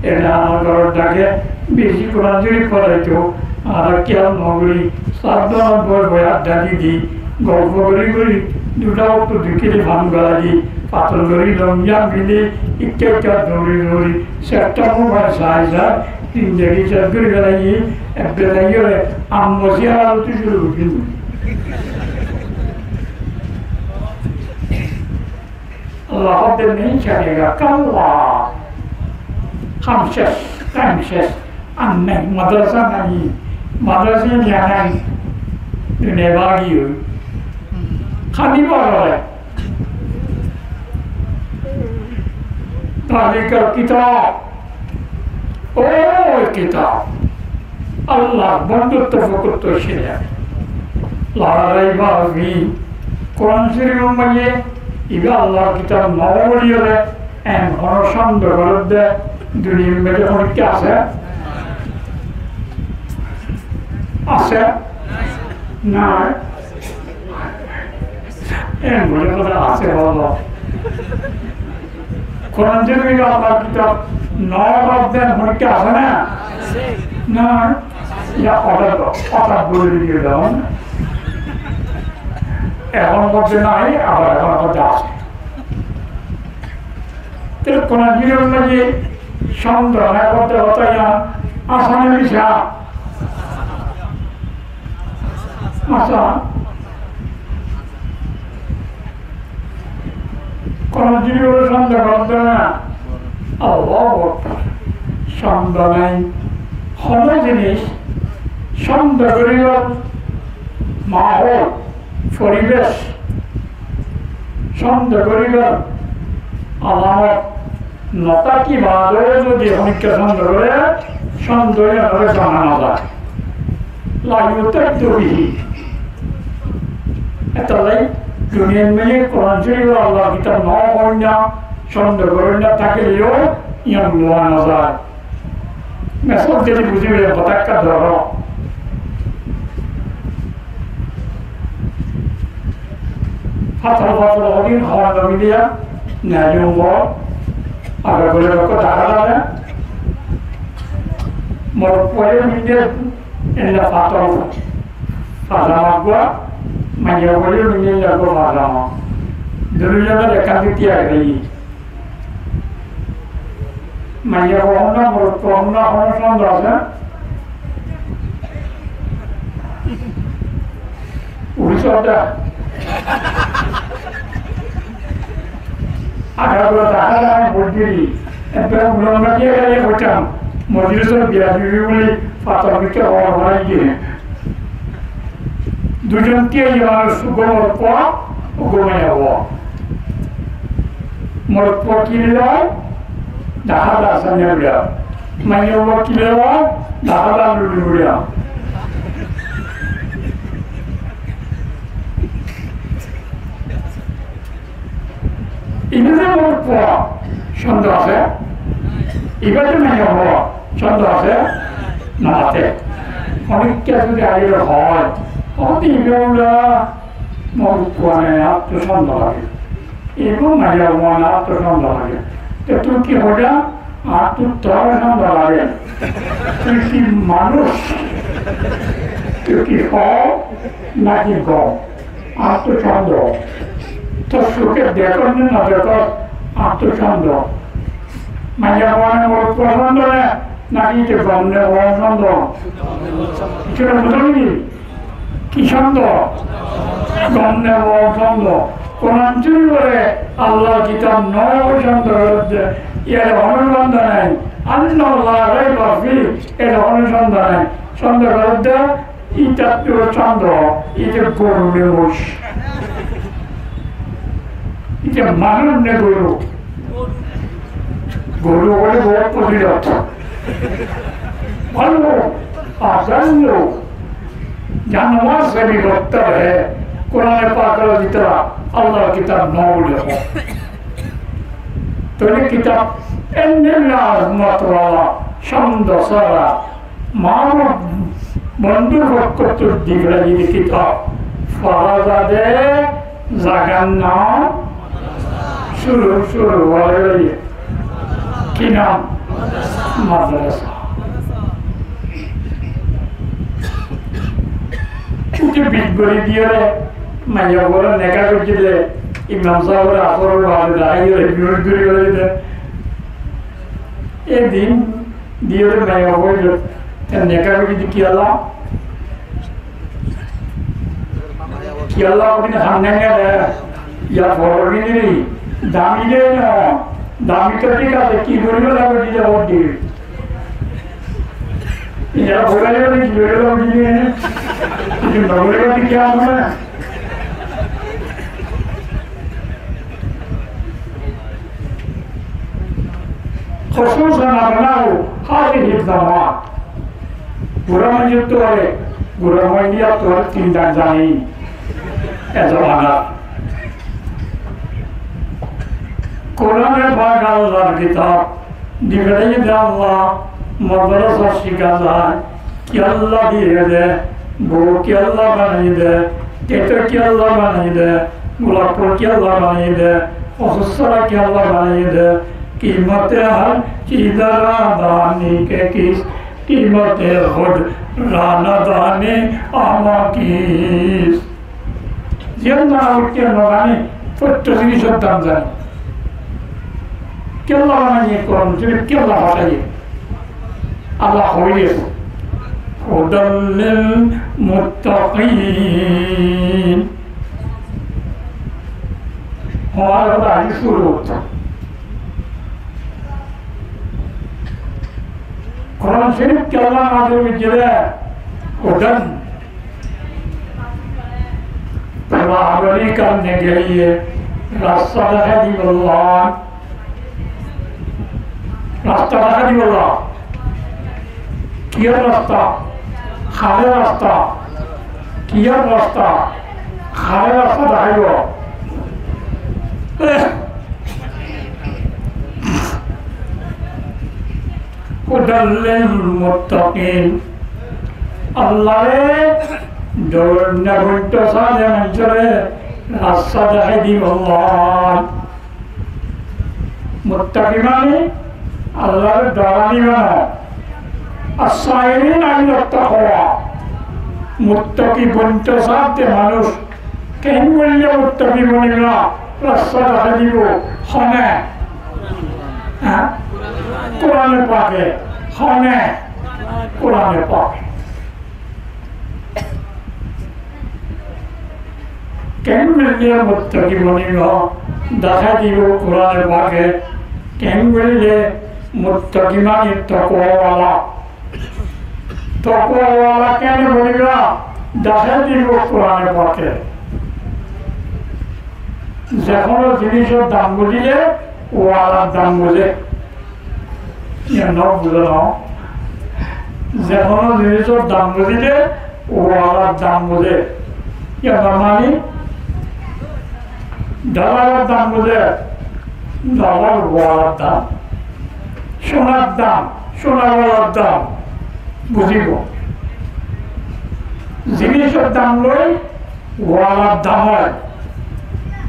Ere amar góror dage beci Kuran Córif foraito, añára kiyal no gorí, sádda boi boi adda di di, golpo gorí gorí, duita ottú dui kili fan golai di, fator gorí longiyam findi, ikká ikká douri douri, Settór mobáil sai sai, zindegi sés gorí félaiye, ebbere zaiyóre, ammo siyar alottu cúru gorí diyé. Allah hoó de, "Nahi charega, kalla." Ham cés, ham cés. Ar nai, madrasa nai, madrasa nai. Duniya bagi ói. Háli boro ói. Zalikal kitab. Ói kitab. Allar bondutto fokkottu aiccé de. La raiba fi. Kuran Córifor maze ibá Allar kitab no óile en hono sonde gorer de duniyar maze hono ki asé? Asé? Nai. En bole hotá asé bolo. Kuran Córifor Allar kitab no gorer de hono ki asé na? Nai. Ya, hotá, hotá bole diye de. Ehón hoó de nai, abar ehón hoó de asé. Tóile Kuran Córifor maze sonde nai hoó de hotá yián asé né misá? Asé. Kuran Córifor sonde hoó de na. Allahu Akbar. Sonde nai. Hono jinis sonde goríbar mahol, foribec, sonde goríbar alamot no táki bade zodi honikka sonde gore, sonde yián ore zana no za. La yu'taddu bihi. Etolla duniyar maze Kuran Córifor Allar kitab no hoinna, sonde gorinna tákile yó yián lowa no za. Mesal zodi buzibálla hotá ekka dóro. Fator fator hodin hon no miliya, nai yó bol, agar bole rokko dahá lage. Morot fuaye minde ella fator fajama gua, maiya fuaye minde ella gua fajama. Dui zone ekkán di tiyar gorí. Maiyafuwa hon na morotfuwa hon na, hono sonde asé? Uri sodda. Agar gura dahá dahá boi diri, ebbe ulon na diye gele hoitam, mojlisor biya dibi buli fator bikke hor horai diye. Duizon tiya iye manuc, uggwá morotfuwa, uggwá maiyafuwa. Morotfuwa ki loi? Dahá dahá sanya gura. Maiyafuwa ki loi? Dahá dahá luli gura. Ibá de morotfuwa, sonde asé? Ibá de maiyafuwa, sonde asé? No asé. Onek kessú de aile hoi, "Ó de ibá ula morotfuwa ne, añáttu sonde lage. Ibá maiyafuwa ne, añáttu sonde lage." Te tui ki hoiba? Añáttu tor sonde lage. Tui ki manúc? Tui ki hor naki gom? Añáttu sonde. Tor suke dekós ne no dekós, añáttu sonde. Maiyafuwa ne morotfuwa sonde ne, naki ite gom ne gom sonde? Kessú buzón ni? Ki sonde? Gom ne gom sonde? Kuran Córifor Allar kitab no sonde gorédde, iyáre hono sonde nai. Anna la raiba fi, iyáre hono sonde nai. Sonde gorédde, itattú sonde, ite goru ne moic. Ite manúc ne goru. Goru óile bout fozilot. Bála, adallu, januwar se bhi bedtor hai. Kurane pak ot zitara Allar kitab no buli ho. Tóile kitab enne azamot wala, cóndo sára, Mabud bondúr fokkóttu di félaiye de kitab, fora zade zagar nam cúru, cúru ói giyé. Ki nam? Madrasa. Uçé bid gorí diyóre, maiyafuware nika goijjé de, imam sábore asóror baade daháiyore biyor gorí félaiye de. E din diyóre maiyafuwa hoiyé de, te nika goijjé de kiyólla? Kiyólla hoile de hannán gere, ya foror gini ri, dami de no, dami to thík asé, ki goríbolla goijjé de hoódde. Iyá foror gini ri, ki goríbolla goijjé de, ki goríbolla goijjé de, ki goríbolla goijjé de. Khususan abnau hazihi zaman. Gura maincóttu, gura maincóttu tin dan zani. E zamanat. Kurane pak Allar kitab, di félaiye de Allah, madrasa cíka za, kiyólla diyé de, bou kiyólla banaiye de, teto kiyólla banaiye de, gulab ful kiyólla banaiye de, osussara kiyólla banaiye de, kimate har chiz dara dani ke kis, kimate khud ra na dani ama kis. Ziyán dara uçé no zani, fottí zinisor dam zani. Kiyólla banaiye, Kuran Córif kiyólla fatáiye? Allah hoiyé, hudan lil muttaqin. Añár hotá aijja cúru. Kuran Córif kiyólla nazil goijjé de? Hudan. Tora agori karne ke liye rasta dekhai dibolla. Rasta dekhai dibolla. Kiyór rasta? Hare rasta? Kiyór rasta? Hare rasta dekhaibo? Hudan lil muttaqin. Allaye dhoronnabontó sade manúcore rasta dekhai dibolla. Muttaqi mane Allare dhorani mane. As-sairina ilat taqwa. Muttaqi bontó sade manúc Keén goille muttaqi boniba? Rasta dekhai dibo. Hone? Há? Kurane Pake, hone, Kurane Pake. Keén goille muttaki boniba, dahái dibo Kurane Pake. Keén goille muttaki mani tokwa wala. Tokwa wala keén boniba, dahái dibo Kurane Pake. Ze hono zinisor dam buzile, walar dam buze. Iyan no buzó no? Ze hono zinisor dam buzile, walar dam buze. Iyan no mani? Dolaror dam buze, dolar walar dam. Sonar dam, sona walar dam buzibo. Zinisor dam loi walar dam ói.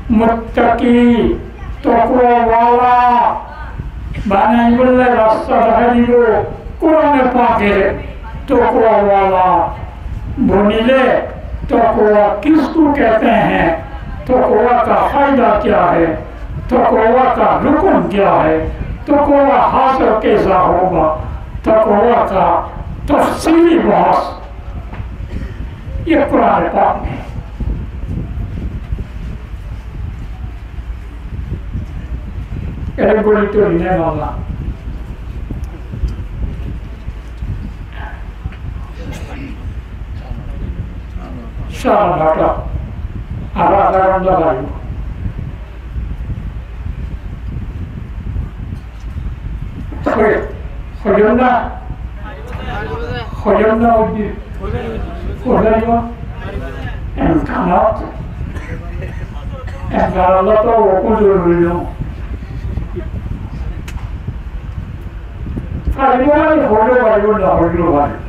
Muttaki, tokwa wala banaibálla rasta dahái dibo Kurane Pake. Tokwa wala bonile, tokwa kisku kehte hain, tokwa ka fayda kya hai, tokwa ka rukun kya hai, tokwa hasil kaisa hoga, tokwa ka tafsili bahas. Ye Kurane Pak mein. Ere gori to ne mala. Sara bata. Ara ara ganda bari. Hoy, hoyonna. Hoyonna odi. Hoyonna. Emkanot. Emkanot to oku zoruri no. Faribo mani hoile faribo, no hoile faribo.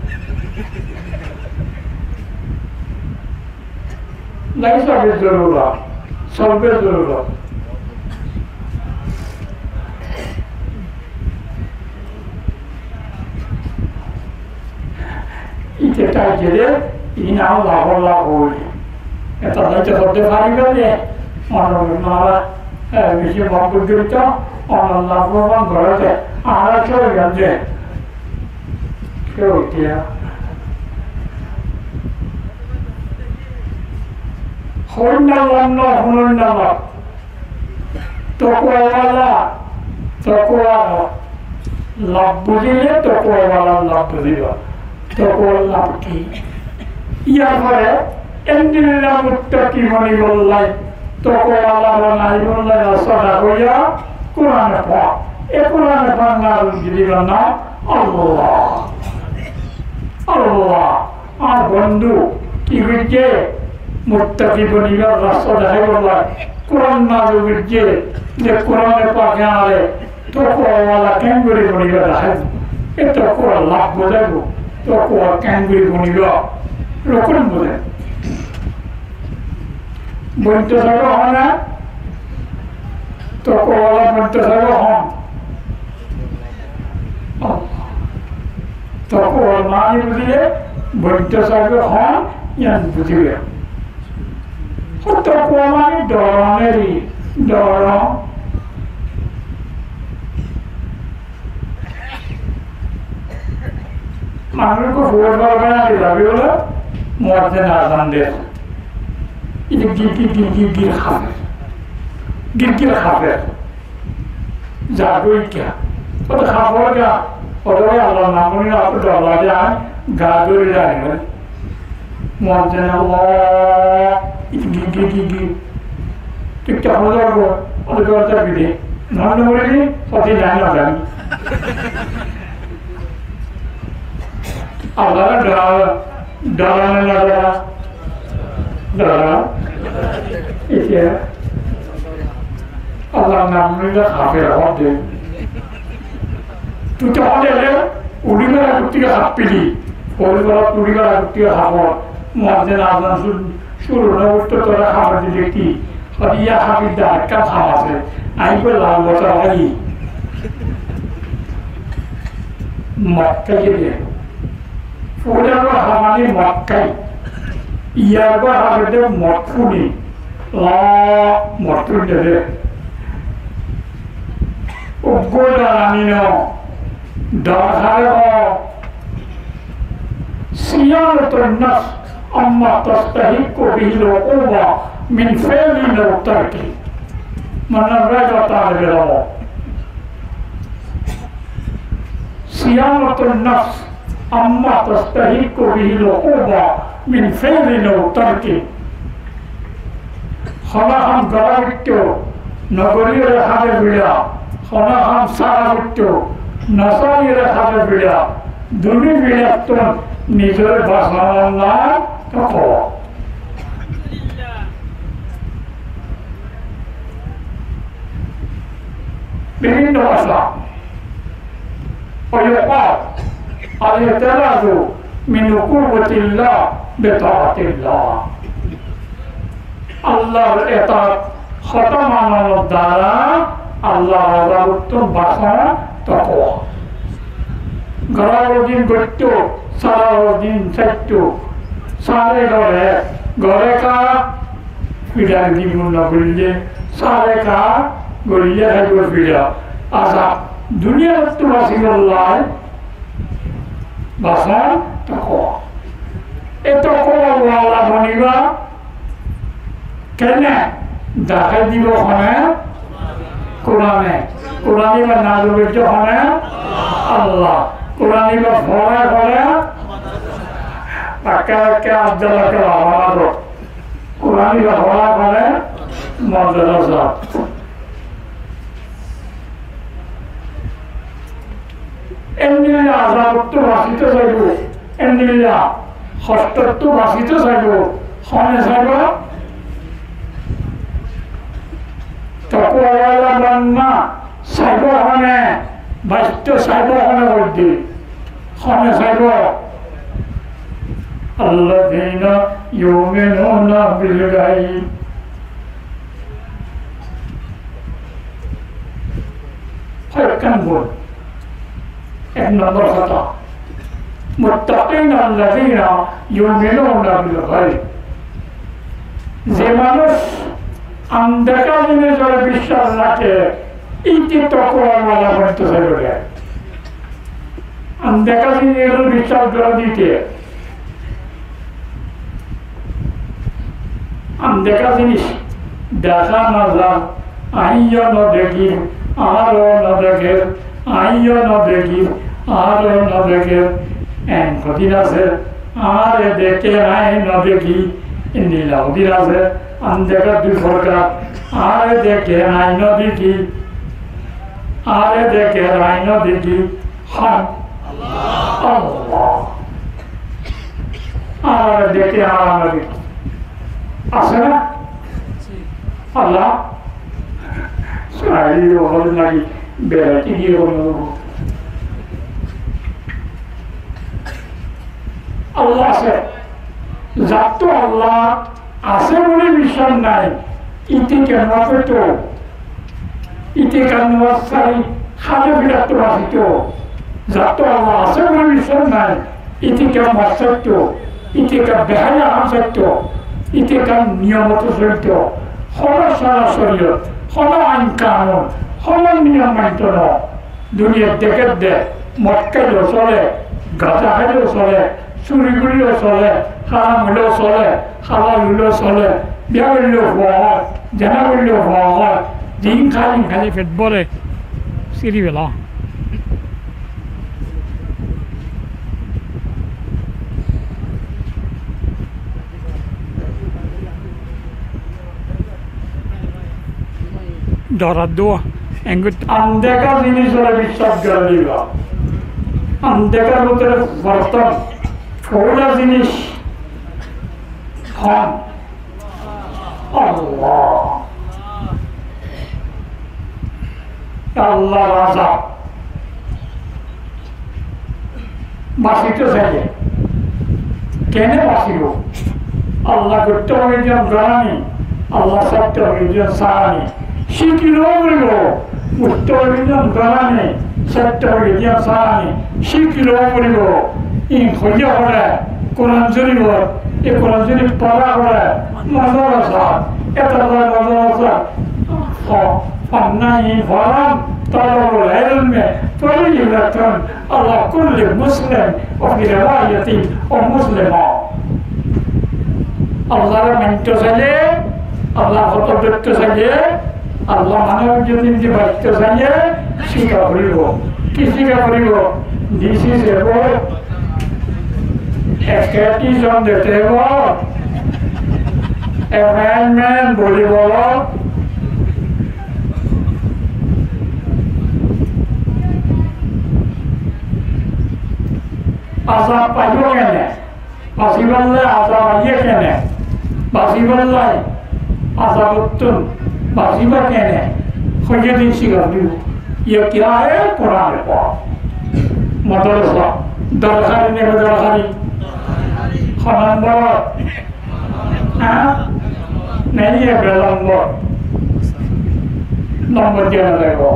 Laisa be zorura, solbe zorura. Ite tai gele, ina Allah Allah hoi. Eta tai te hote fari gele, ono mara, e, bisi mokbul gele to, ono Allah Allah gore te, ara choi gele. Keu tia. Hoinna lanna, hoinna la. Tokwa wala, tokwa laf buzile, tokwa wala laf buziba. Tokwa laf ki? Yar fore endilla muttaki bonibolla, tokwa wala bonibolla rasta hoiya Kurane Pak. E Kurane Pak nazil goribar nam Allah. Allah. Ar bondhu, ki goijje? Muttaki bonibar rasta dahaibolla Kuran nazil goijje, ze Kurane Pake añáre tokwa wala keén gori boniba dahaibo. E tokwa laf buzaibo, tokwa keén gori boniba, rukun buzaibo. Bointo saibo hone, tokwa wala bointo saibo hon. Tokwa mani buzile, bointo saibo hon, iyan buziba. Ó tokwa mani doron eri, doron. Manúic ko fubor fara bana di zabi bole, muazzin azan der. Ite gir gir gir gir gir hafer. Gir gir hafer. Za goi kya? Ó to hafer ga. Ó to Allah nam hone, ó to dor lage, ga dori zai bole. Muazzin Allah, ite gir gir gir gir. Tui ki hono dor go? Ó to dor zabi de. Nam no bole ni, ó to zai na zani. Abara dara, dara na dara, dara. Ite Allah nam nile hafer hoó de. Tui to hoó de, uri bara kutti happili. Uri bara, uri bara kutti hafor. Muazzin azan curu no goitto, tora hafer de ki? Hadi ya hafid da, ekkan ham asé. Añí bole, lal bosor añí. Mot hái de. Fuain bá hamani mot hái. Yar bá hamade mot funi. La mot funi de. Uggwá darani no. Dor háre hoó, صيانة النفس عما تستحق به العقوبة من فعل أو ترك. Mone raikho, talebe ilmo. صيانة النفس عما تستحق به العقوبة من فعل أو ترك. Hono ham gora foitto, no goríyore háde fiça, hono ham sára foitto, no sáriyoré háde fiça, duni fiçattún nizoré basanor nam takwa. Bibinno basa. ويقال: الاحتراز من عقوبة الله بطاعة الله. Allar etaat hotá mananor duara Allar azabottún basana takwa. Gorar din goitto, sárar din saitto, sáre gore, gore ka, fiçar din no goille, sáre ka, goille haibo fiça. Aza, duniyar tu basi gollai, Basan takwa. E takwa wala boniba kene? Dahái dibo hone? Kurane. Kuran iba nazil goijje hone? Allah. Kuran iba forai hone? Ekka ekka ajjal ekka hone. Kuran iba forai hone? Madrasat. Endilla azabottú basito saibo, endilla hostottú basito saibo, hone saibo? Takwa wala banda saibo hone, basto saibo hone hoidde, hone saibo? الذين يؤمنون بالغيب. Hoikkán gún? Ek nombor hotá, متقين الذين يؤمنون بالغيب. Ze manúc andeka zinisor biccác raké, íte takwa wala bonito saibo de. Andeka zinisor biccác goré de íte. Andeka zinis, dehá no zar, aññí yó no dekír, añáre yó no dekér, aññí yó no dekír, añáre yó no dekér. En hodin asé, añáre dekér, aññí no dekí. Endilla hodin asé, andeka dui forkar, añáre dekér, aññí no dekí, añáre dekér, aññí no dekí. Hon? Allah. Añáre deké, añáre no deké. Asé na? Allah. Sóri, ó hole naki beraitó giyé hono. Allah asé. Zattú Allah asé buli biccác nai, íte kemon asé to? Íte kemon asé, háde fiçattú basito? Zattú Allah asé buli biccác nai, íte kemon asé to? Íte kemon beháya ham saito? Íte kemon niyomot solito? Hono sára coriyot, hono ain kanun, hono niyom manito no. Duniyat dekér de, mod háileó sole, gaja háileó sole, suri goríleó sole, háram óileó sole, halal óileó sole, biya goríleó fua hoó, zena goríleó fua hoó, din háli háli fet bóre, siri fela. Dórar dua, enggúa. Andeka zinisore biccác goré diba. Andekar bútore fortom, foila zinis hon? Allah. Allar azab. Basito saile kene basibo? Allah goitto hoiye diyan gorani, Allah saitto hoiye diyan sarani. Cíkilo foribo, goitto hoiye diyan gorani, saitto hoiye diyan sarani. Cíkilo foribo. In hoiye hore, Kuran Córif, e Kuran Córif fora hore, madrasat, etalla madrasat, fo-, fonna in foran, طلب العلم فريضة على كل مسلم وفي رواية ومسلمة. Allaré mainto sailé, Allar hotá dóitto sailé, Allar manúic zodi baitto sailé, cíka foribó. Ki cíka foribó? This is about a cat is on the table, a fine man volleyball. Azab faiyó kene? Basibálla azab aiyé kene? Basibálla azabottún basibá kene? Hoiyé din cíka foribó. یہ کیا ہے؟ قرآن پاک۔ Modorosa dorkari né bedorkari? Ho nombor? Há? Nai, e be nombor. Nombor diya no zaibo.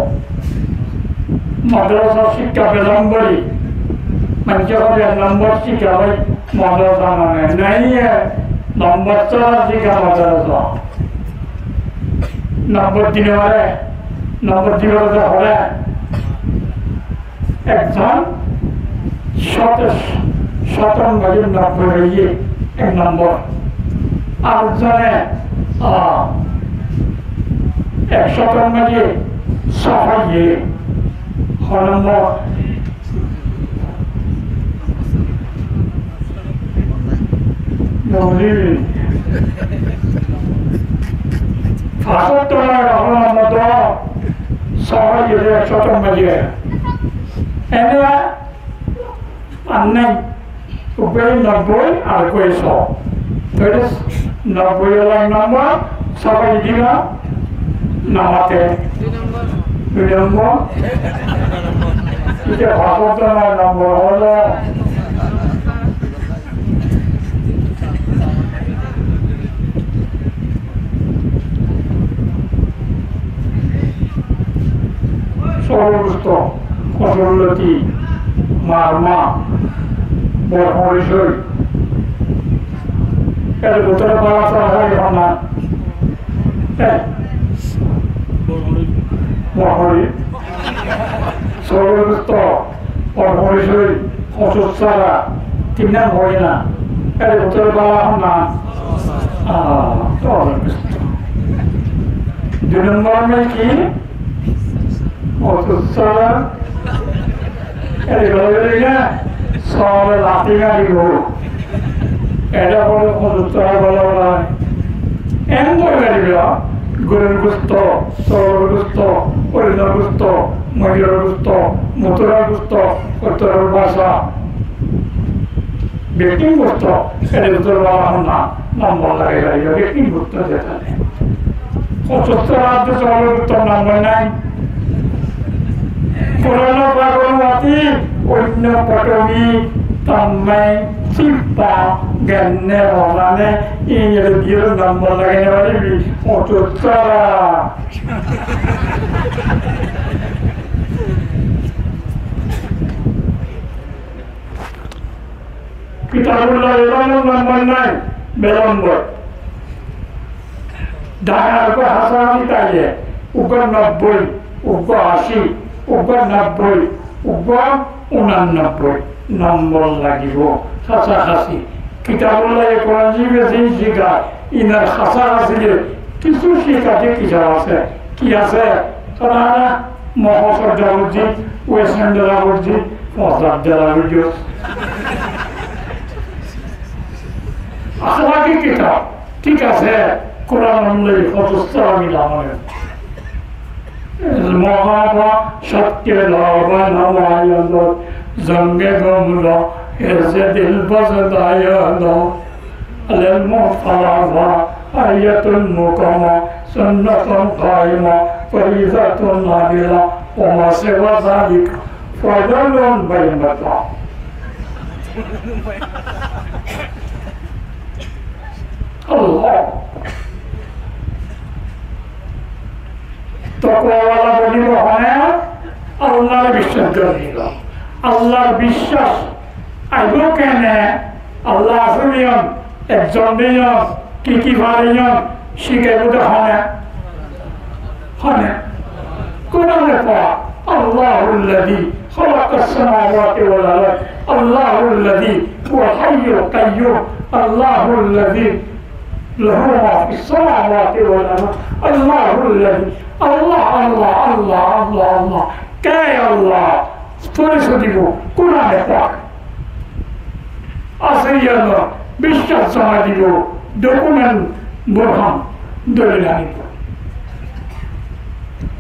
Modorosa cíkka be nombori. Maincé hoó ek nombor cíkka bái modorosa no né. Nai, e nombor sára cíkka modorosa. Nombor dile fare, nombor dile fare. Ekzon cót, cótor maze nobboi faiyé, ek nombor. Ar ekzone, a, ek cótor maze só faiyé, ho nombor? Moulovi. Fañs ottu nobboi, só faiyé de ek cótor maze. Ene ar nai, uggwá nobboi ar uggwá só. Tóile nobboi ol ek nombor, só faiyé de no mate. Dui nombor. Ite fañs ottu nobboi nombor óilo. Sóolor gustó, kosur loti, marma, bormori sói. Ér bútore bála sóol hoi hon na? E? Bormori. Sóolor gustó, bormori sói, kosur sára, tin nam hoi na. Ér bútore bála hon na? A, sóolor gustó. Dui nombor maze ki? Kosur sára. Ér bútore bála hon na? Sóole lati mari dibo. Ede bole kosur sára bála bála. En bole dibo, gorur gustó, sóolor gustó, orinor gustó, moirar gustó, muturar gustó, kottor basa. Beggín gustó, ede gustó bála hon na, nombor lagai lagai, beggín gustó de tale. Kosur sára de sóolor gustó nombor nai. Kuran Pakor mazé oinno potomi tammai sippa genne olane ingre diyore nombor lagai no faribi, kosur sára. Kitabullah elomor nombor nai, be nombor. Dahar uggwá hasahasi táile, uggwá nobboi, uggwá aci, uggwá nobboi, uggwá unanobboi nombor lagibo, hasahasi. Kitabullaye Kuran Corife ze cíkar, inar hasahasi kissú cíkar de kitab asé. Ki asé? Tóra Muhtasar Darus Zikr, Western Darus Zikr, Muhtasar Darus Zikr. Akhlaki kitab, thík asé, Kuran loi hoto sára mila mane. Mohaba shotke loba namayandot, zange gomro, eze dil bazadayandot. العلم فرض حياة مقامة، سنة قائمة، فريضة نافلة، وما سوى ذلك فضل بين مطلق. Allah. Tokwa wala bonibo hone, Allar biccác goribo. Allar biccác aibo kene? Allah asé niyon, ekzon niyon, ki ki fare niyon, cíkaibo de hone? Hone? Kurane pak, الله الذي خلق السماوات والأرض، الله الذي هو الحي القيوم، الله الذي له ما في السماوات والأرض، الله الذي، Allah, Allah, Allah, Allah, Allah. Ke Allah? Foricoy dibo, Kurane pak. Asé yián or biccác zomai dibo, document, borhon, dolil anibo.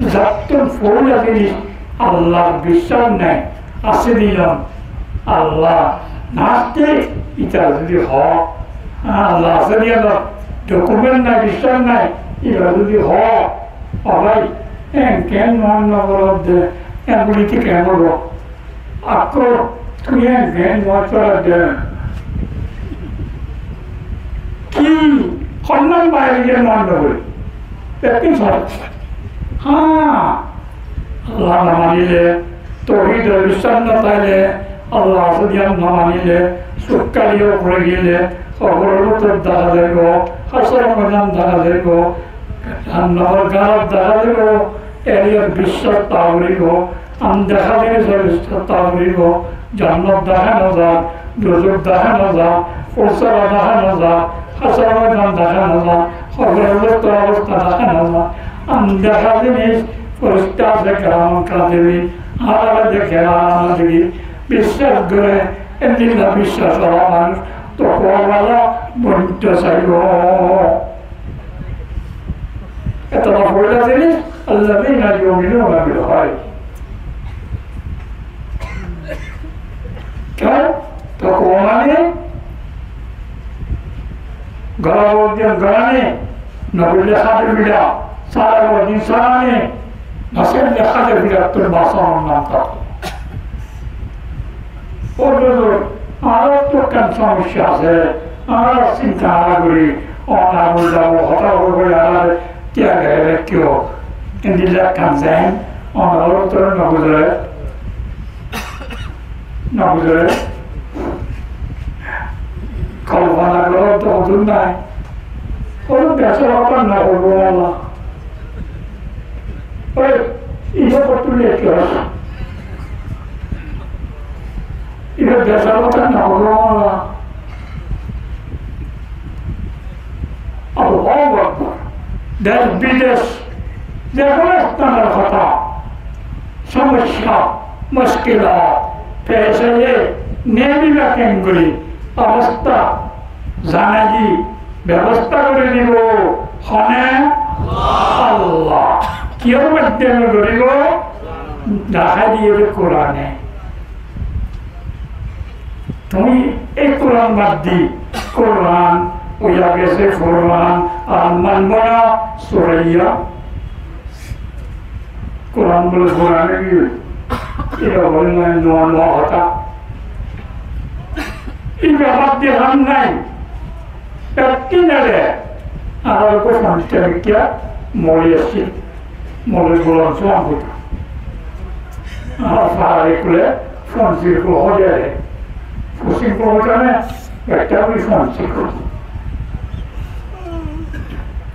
Zattún foila zinis Allahr biccác nai, asé de yián Allah nastik, ita zodi ho, Allah asé de yián or document nai, biccác nai, ita zodi ho, o bái, en ken no goródde, en buli ki ken goródde? Akko tui en gen no goródde. Ki honnan baire gen no goródde? Ekkin sóra. Há, Allah no manile, touhid or biccác no táile, Allah asé de yián no manile, sukkari or uore gele, kobor or bútore dahá zaibo, hácor or moidan dahá zaibo, jahannam or gal dahá zaibo, eri or biccác táka foribo, andekká zinis or biccác táka foribo, jonnot dahá no za, dozok dahá no za, fursara dahá no za, hácor or moidan dahá no za, kobor or bútore obosta dahá no za, andekká zinis, ferista asé kiraman katibin, añára deké, añára no deki, biccác gore, endilla biccác wala manúc, takwa wala bonito saibo. Etó foila zinis, الذين يؤمنون بالغيب. Kiyá? Takwa mane, gora bol diyan gorani, no goille háde fira, sara bol diyan sarani, no saille háde firattún basan or nam takwa. Ó huzur, añárar to ekkán somosya asé, añára sinta no gorí, ó na buzá, ó hotá hoibo, añáre kiyá gere kiyó? Endilla ekkán zen, ó na buzá, no buzá, no buzá. Kolpona goró to hoddúr nai. Ó decór hotá no hoibo, Allah. Ói, ibá hottún leki hoó? Ibá decór hotá no hoibo. Allahu Akbar. Dec bidec, ze hono stán or hotá, somosya, muckil, pecáni, nebilá kengori, obosta, zanai di, bebosta gorí dibo hone? Allah. Kiyór maiddome goríbo? Dahái diyé de Kurane. Tuñí ei Kuran bad di, Kuran, ói giyé Furan, ar manbó na Suraiya. Kuran bole Furan ói giyé. Ibá bole nai, nuwa nuwa hotá. Ibá bad di ham nai. Ek din age añárar uore fon diye, kiyá, moloi asé, moloi Gulam Suang hoito. Añárar farar ekule fon sirkul hoó de, fon sirkul hoó de, ekta gori fon sirkul.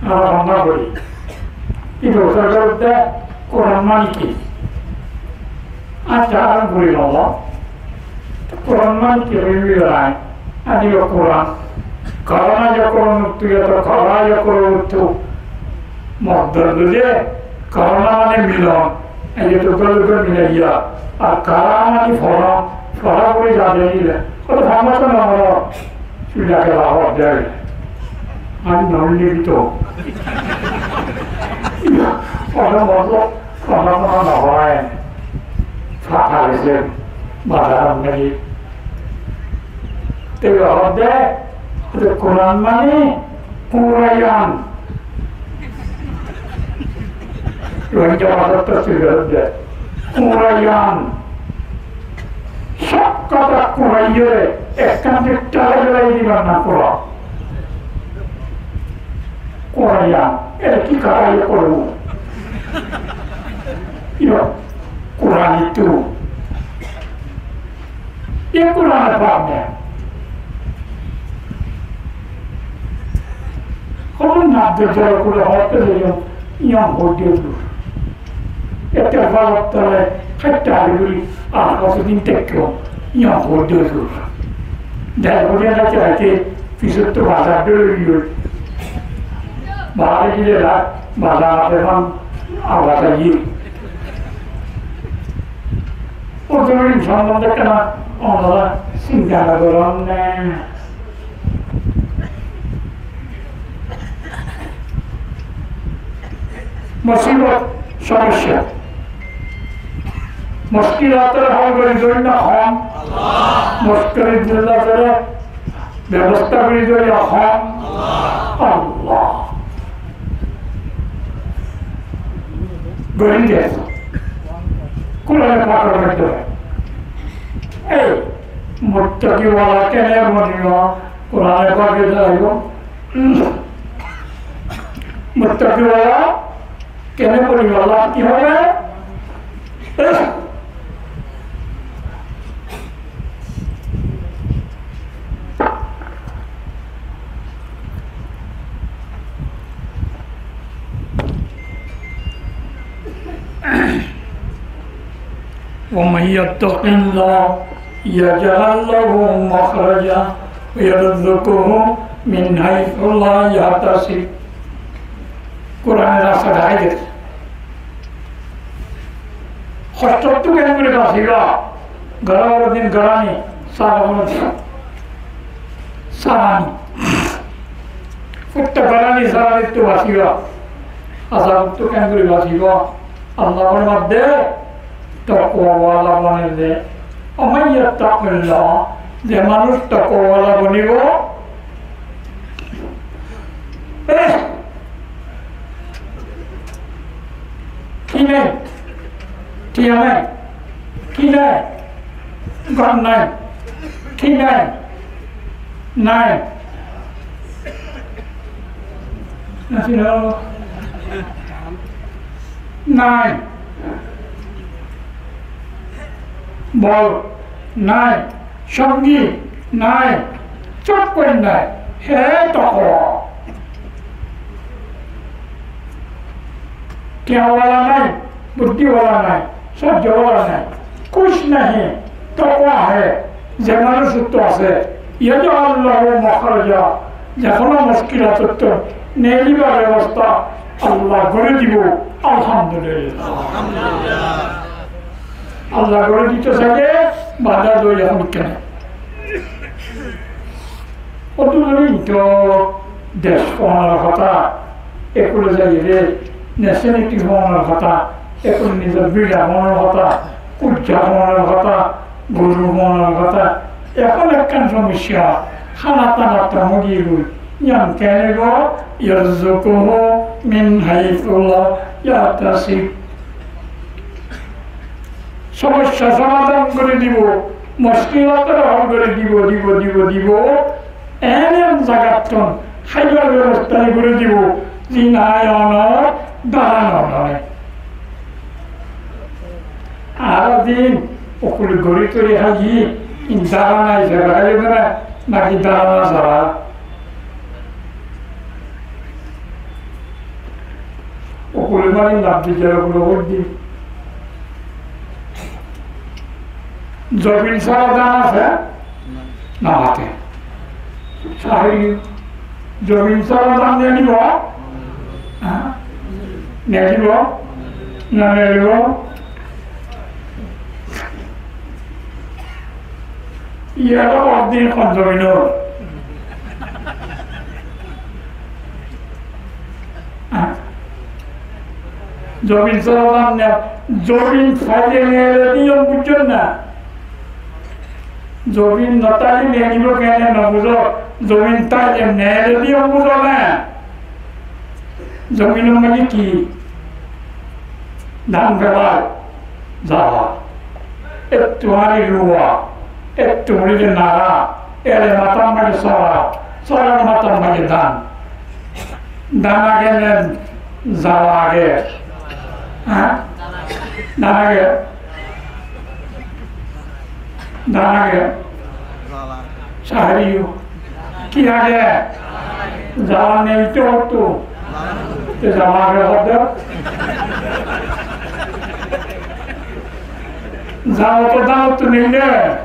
Añára hotá hoór de, ibá hotá hoór de, Kuran mani ki? Accá, añára buli no. Kuran mani ki hoibi berai? Ani o Kuran. Karana yakunun nutfatan, to kara yakunun nutfatan. Modda dile karana mani milon. Ei to gol gol milaiya. Ar kara mani fora, fora buli zade dile. Ó to fora to no. Cúla ke lahor de. Ar no nibito. Ó to modda Kono kono no hoó, fata giyé, bazar or maze. Te hoó de, de Kuran mane Kurayan. Rohingya bázar to tui hoó de Kurayan. Sob hotá Kurayan, ekkán de tala belai dibar na Kuran. Kurayan, ere ki kara ye koro? Yo, Kuran itu. Ye Kuran apa ne? Kono na de jara kura hote le yo, yo hote du. Ettefak tole háitte hári gorí ar hoto din táikkum, yían hoódde huzur. Dec bosór háitte háitte fisóttu bazar dóri óigiyoi. Baáre giyé, bazar asé fán, abar aiyé. Huzur, in sombonde kena onora sinta no goron né? Musibot, somossa, muckilotor hól gorí dóilla hon? Allah. Muckilotor bebosta gorí dóilla hon? Allah. Gorí de. Kurane pakor moiddhe. Ei, muttaki wala kene bonibo? Kurane pakor moiddhe aibo. Muttaki wala kene bonibo? Allah ki hoibo? ومن يتق الله يجعل له مخرجا ويرزقه من حيث لا يحتسب. Kurane rasta dahái der. Hoctottu keén gorí basiba? Goror din gorani, sara din sarani. Futta gorani saranittu basiba. Azabottu keén gorí basiba? Allah formar de, takwa wala bonile. ومن يتق الله, ze manúc takwa wala bonibo, eh, ki nai? Tiya nai? Ki nai? Gór nai? Ki nai? Nai. Nai. Bol nai. Songi nai. Sób koi nai. Hé takwa. Tiya wala nai, buddí wala nai, sóijjo wala nai, kuc nai, takwa hai, ze manúc ottu asé, يجعل له مخرجا, ze hono muckilottú neelibar bebosta Allah gorí dibo. Alhamdulillah. Allah gorí dito saile, bada doi ehón kene. Óttu dóri to dec fúnonor hotá, ekule zaiyóre nationality fúnonor hotá, ekule nizor bira fúnonor hotá, kujja fúnonor hotá, goru fúnonor hotá. Ehón ekkán somosya, hána tána tamogiyói, yián keéngori? يرزقه من حيث لا يحتسب. Somosya somadan gorí dibo, muckilotor hól gorí dibo, dibo, dibo, dibo. Eén eén zagattún háibar bebosta gorí dibo, zin aiyonor dara no dóre. Ar zin okuli gorí tori háiyi, in dara nai zara háiyi dara, naki dara no zara. Okuli mani nabbi zara okuli hoódde. Zobin sára dan asé? No mate. Sahiri, zobin sára dan nedibo? Há? Nedibo? No nedibo? Iyára hoddin hon zobinor. Há? Zobin sára dan ne, zobin faile neeledi yom buzón na. Zobin no táile neelibo kene no buzó, zobin táile neeledi yom buzó na. Zobinor maze ki? Dán fela za, ettu hañri ruwa, ettu hañri nara, ere matar maze sora, sorar matar maze dán. Dán age ne zala age? Há? Dán age? Dán age? Sahiri yo. Ki age? Zala nei to ottu. Te zala age hoódde. Zala to danottú neille,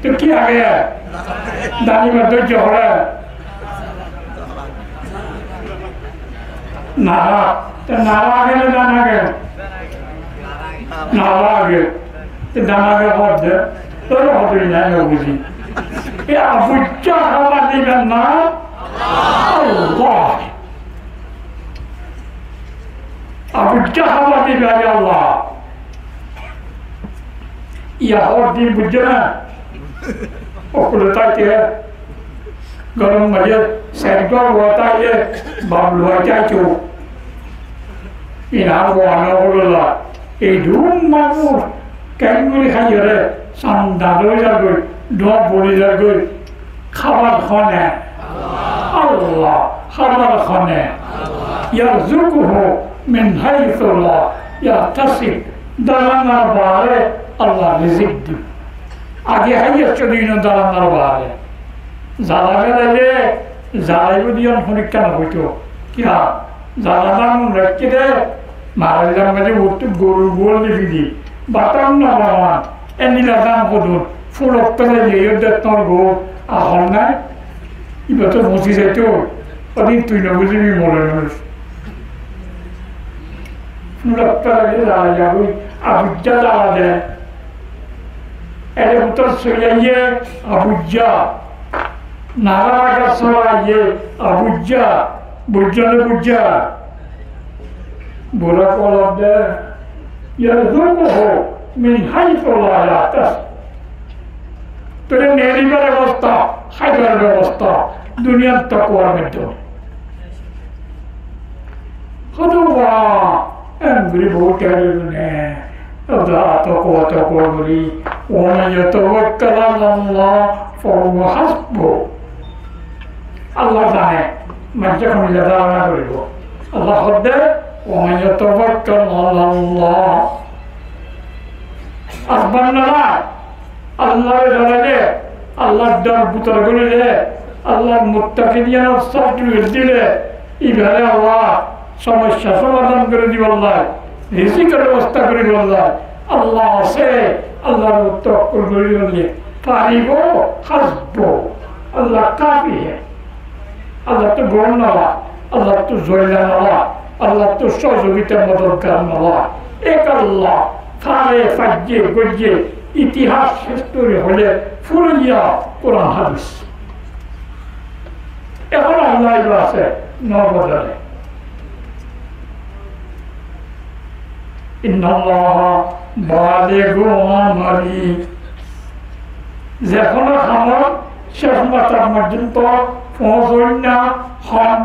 to ki age? Danibar dóijja fore. Nara, to nara age né dan age? Nara age. To dan age hoódde, tóile hoódde nai, no buzí. E abuijja hába dibar nam Allah. Abuijja hába dibar Allah. Yahudi buijjó na? Ókkole táite, gorom maze sair gor loi táite, baf loi táito. Inar bana bololla, ei dum manúic kengori háiyore, sanda loi zargoi, dua boli zargoi. Hábar hone? Allah. Hábar hone? Yarzuquhu min haythu la yahtasib. Daranar baáre Allah rizik dibo. Age háiye códino daranar baáre. Zala gelaile, zala ibá diyan honikka no hoito. Kiya? Zala dan raikké de, maraillam maze uttú goru gol dibi di. Batam no baban. Endilla dan hodún, fulot felaile yó de tor gó, ahón nai? Iba to fusi zaito, odin tui no buzibi mole manúic. Fulot felaile zala yagoi, abuijja zala de. Ere bútor soiyaiye, abuijja. Nara raga soiyaiye, abuijja. Buijjó né buijjá? Bura kolobde, yarzuquhu min haythu la yahtasib. Tore neribar bebosta, háibar bebosta, duniyar tokuwar moiddhe. Hodo ba, engri bout kere ne. Oda tokuwa, tokuwa gori. Wa man yatawakkal alallah fahuwa hasbuh. Allah zane, manúic hondilla dárana goribo. Allah hoódde, "Wa man yatawakkal alallah." Asbab nana, Allahre daraile, Allahre dor bútore gorile, Allahre muttaki diyanor certificate dile, ibare Allah somossá somadan gori dibolla, rizikor bebosta gori dibolla Allah asé, Allahre towakkol gori dibolla faribo, hasbuh, Allah kafi hai. Allattú gom nala, Allattú zoilla nala, Allattú sohojogita modotgar nala. Ek Allah, fare, faijje, goijje, itihas, histori hoile furaiya Kuran hadis. Ehón Allah iba asé, no bodole. Innallaha balighu amrih. Ze hono hamor céc mata forzonto foóñsoinna hon?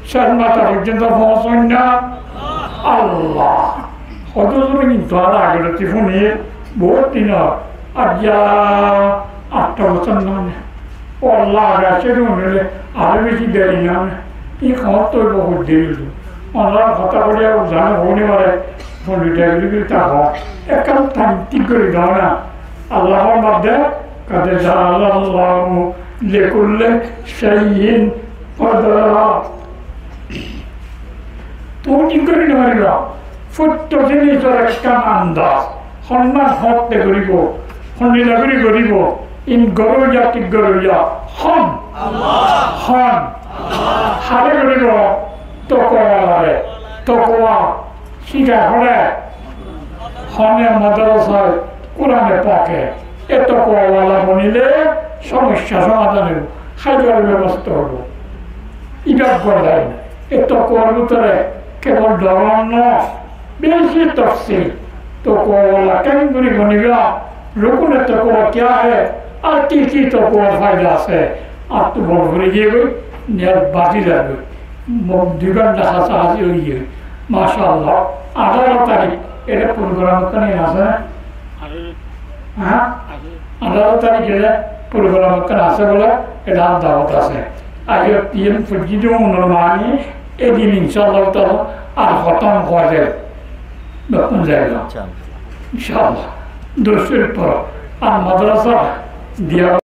Céc mata forzonto foóñsoinna Allah. Hoto zone kintu ar age loti funi bout din or, aijja atto bosór nane. Ó Allah, ar asé de mone óile aró beci deri nane. Ki hoóñr to bout deri óibo. Onorar hotá hoile zano hone mare, fondit deri gori ta hoó. Ekkán thaim thík gori do na. Allah formar de, "Qad ja'alallahu likulli shay'in qadra." Tuñí thík gori no fariba. Fottí jinisor ekkán andaz. Honnán hotte goribo, hondilla gori goribo, in goroya, thík goroya. Hon? Allah. Hon? Allah. Hare goribo? Tokuwa wala re. Tokuwa. Cíka hore, hone madrasar Kurane pake. E tokuwa wala bonile somossá somadan óibo, háibar bebosta óibo. Iba gordai. E tokuwar bútore kebol dóron no, beci tofsil. Tokuwa wala kengori boniba, rukune tokuwa kiya hai, ar ki ki tokuwar faida asé, ar to bol gori giyegoi, niyat bazi zagoi. Mo-, dui gonta hásahásí óiye. Macállah. Añçáro tarík, ere program ekkán asé na? Há? Añçáro tarík ere program ekkán asé bole, ere añár dawot asé. Aijja P M foijjí de unor mani, edin incállah taala ar hótom ói zaibo. Bekkún zaibo. Incállah. Incállah. Doc tarík foro. Ar madrasa diya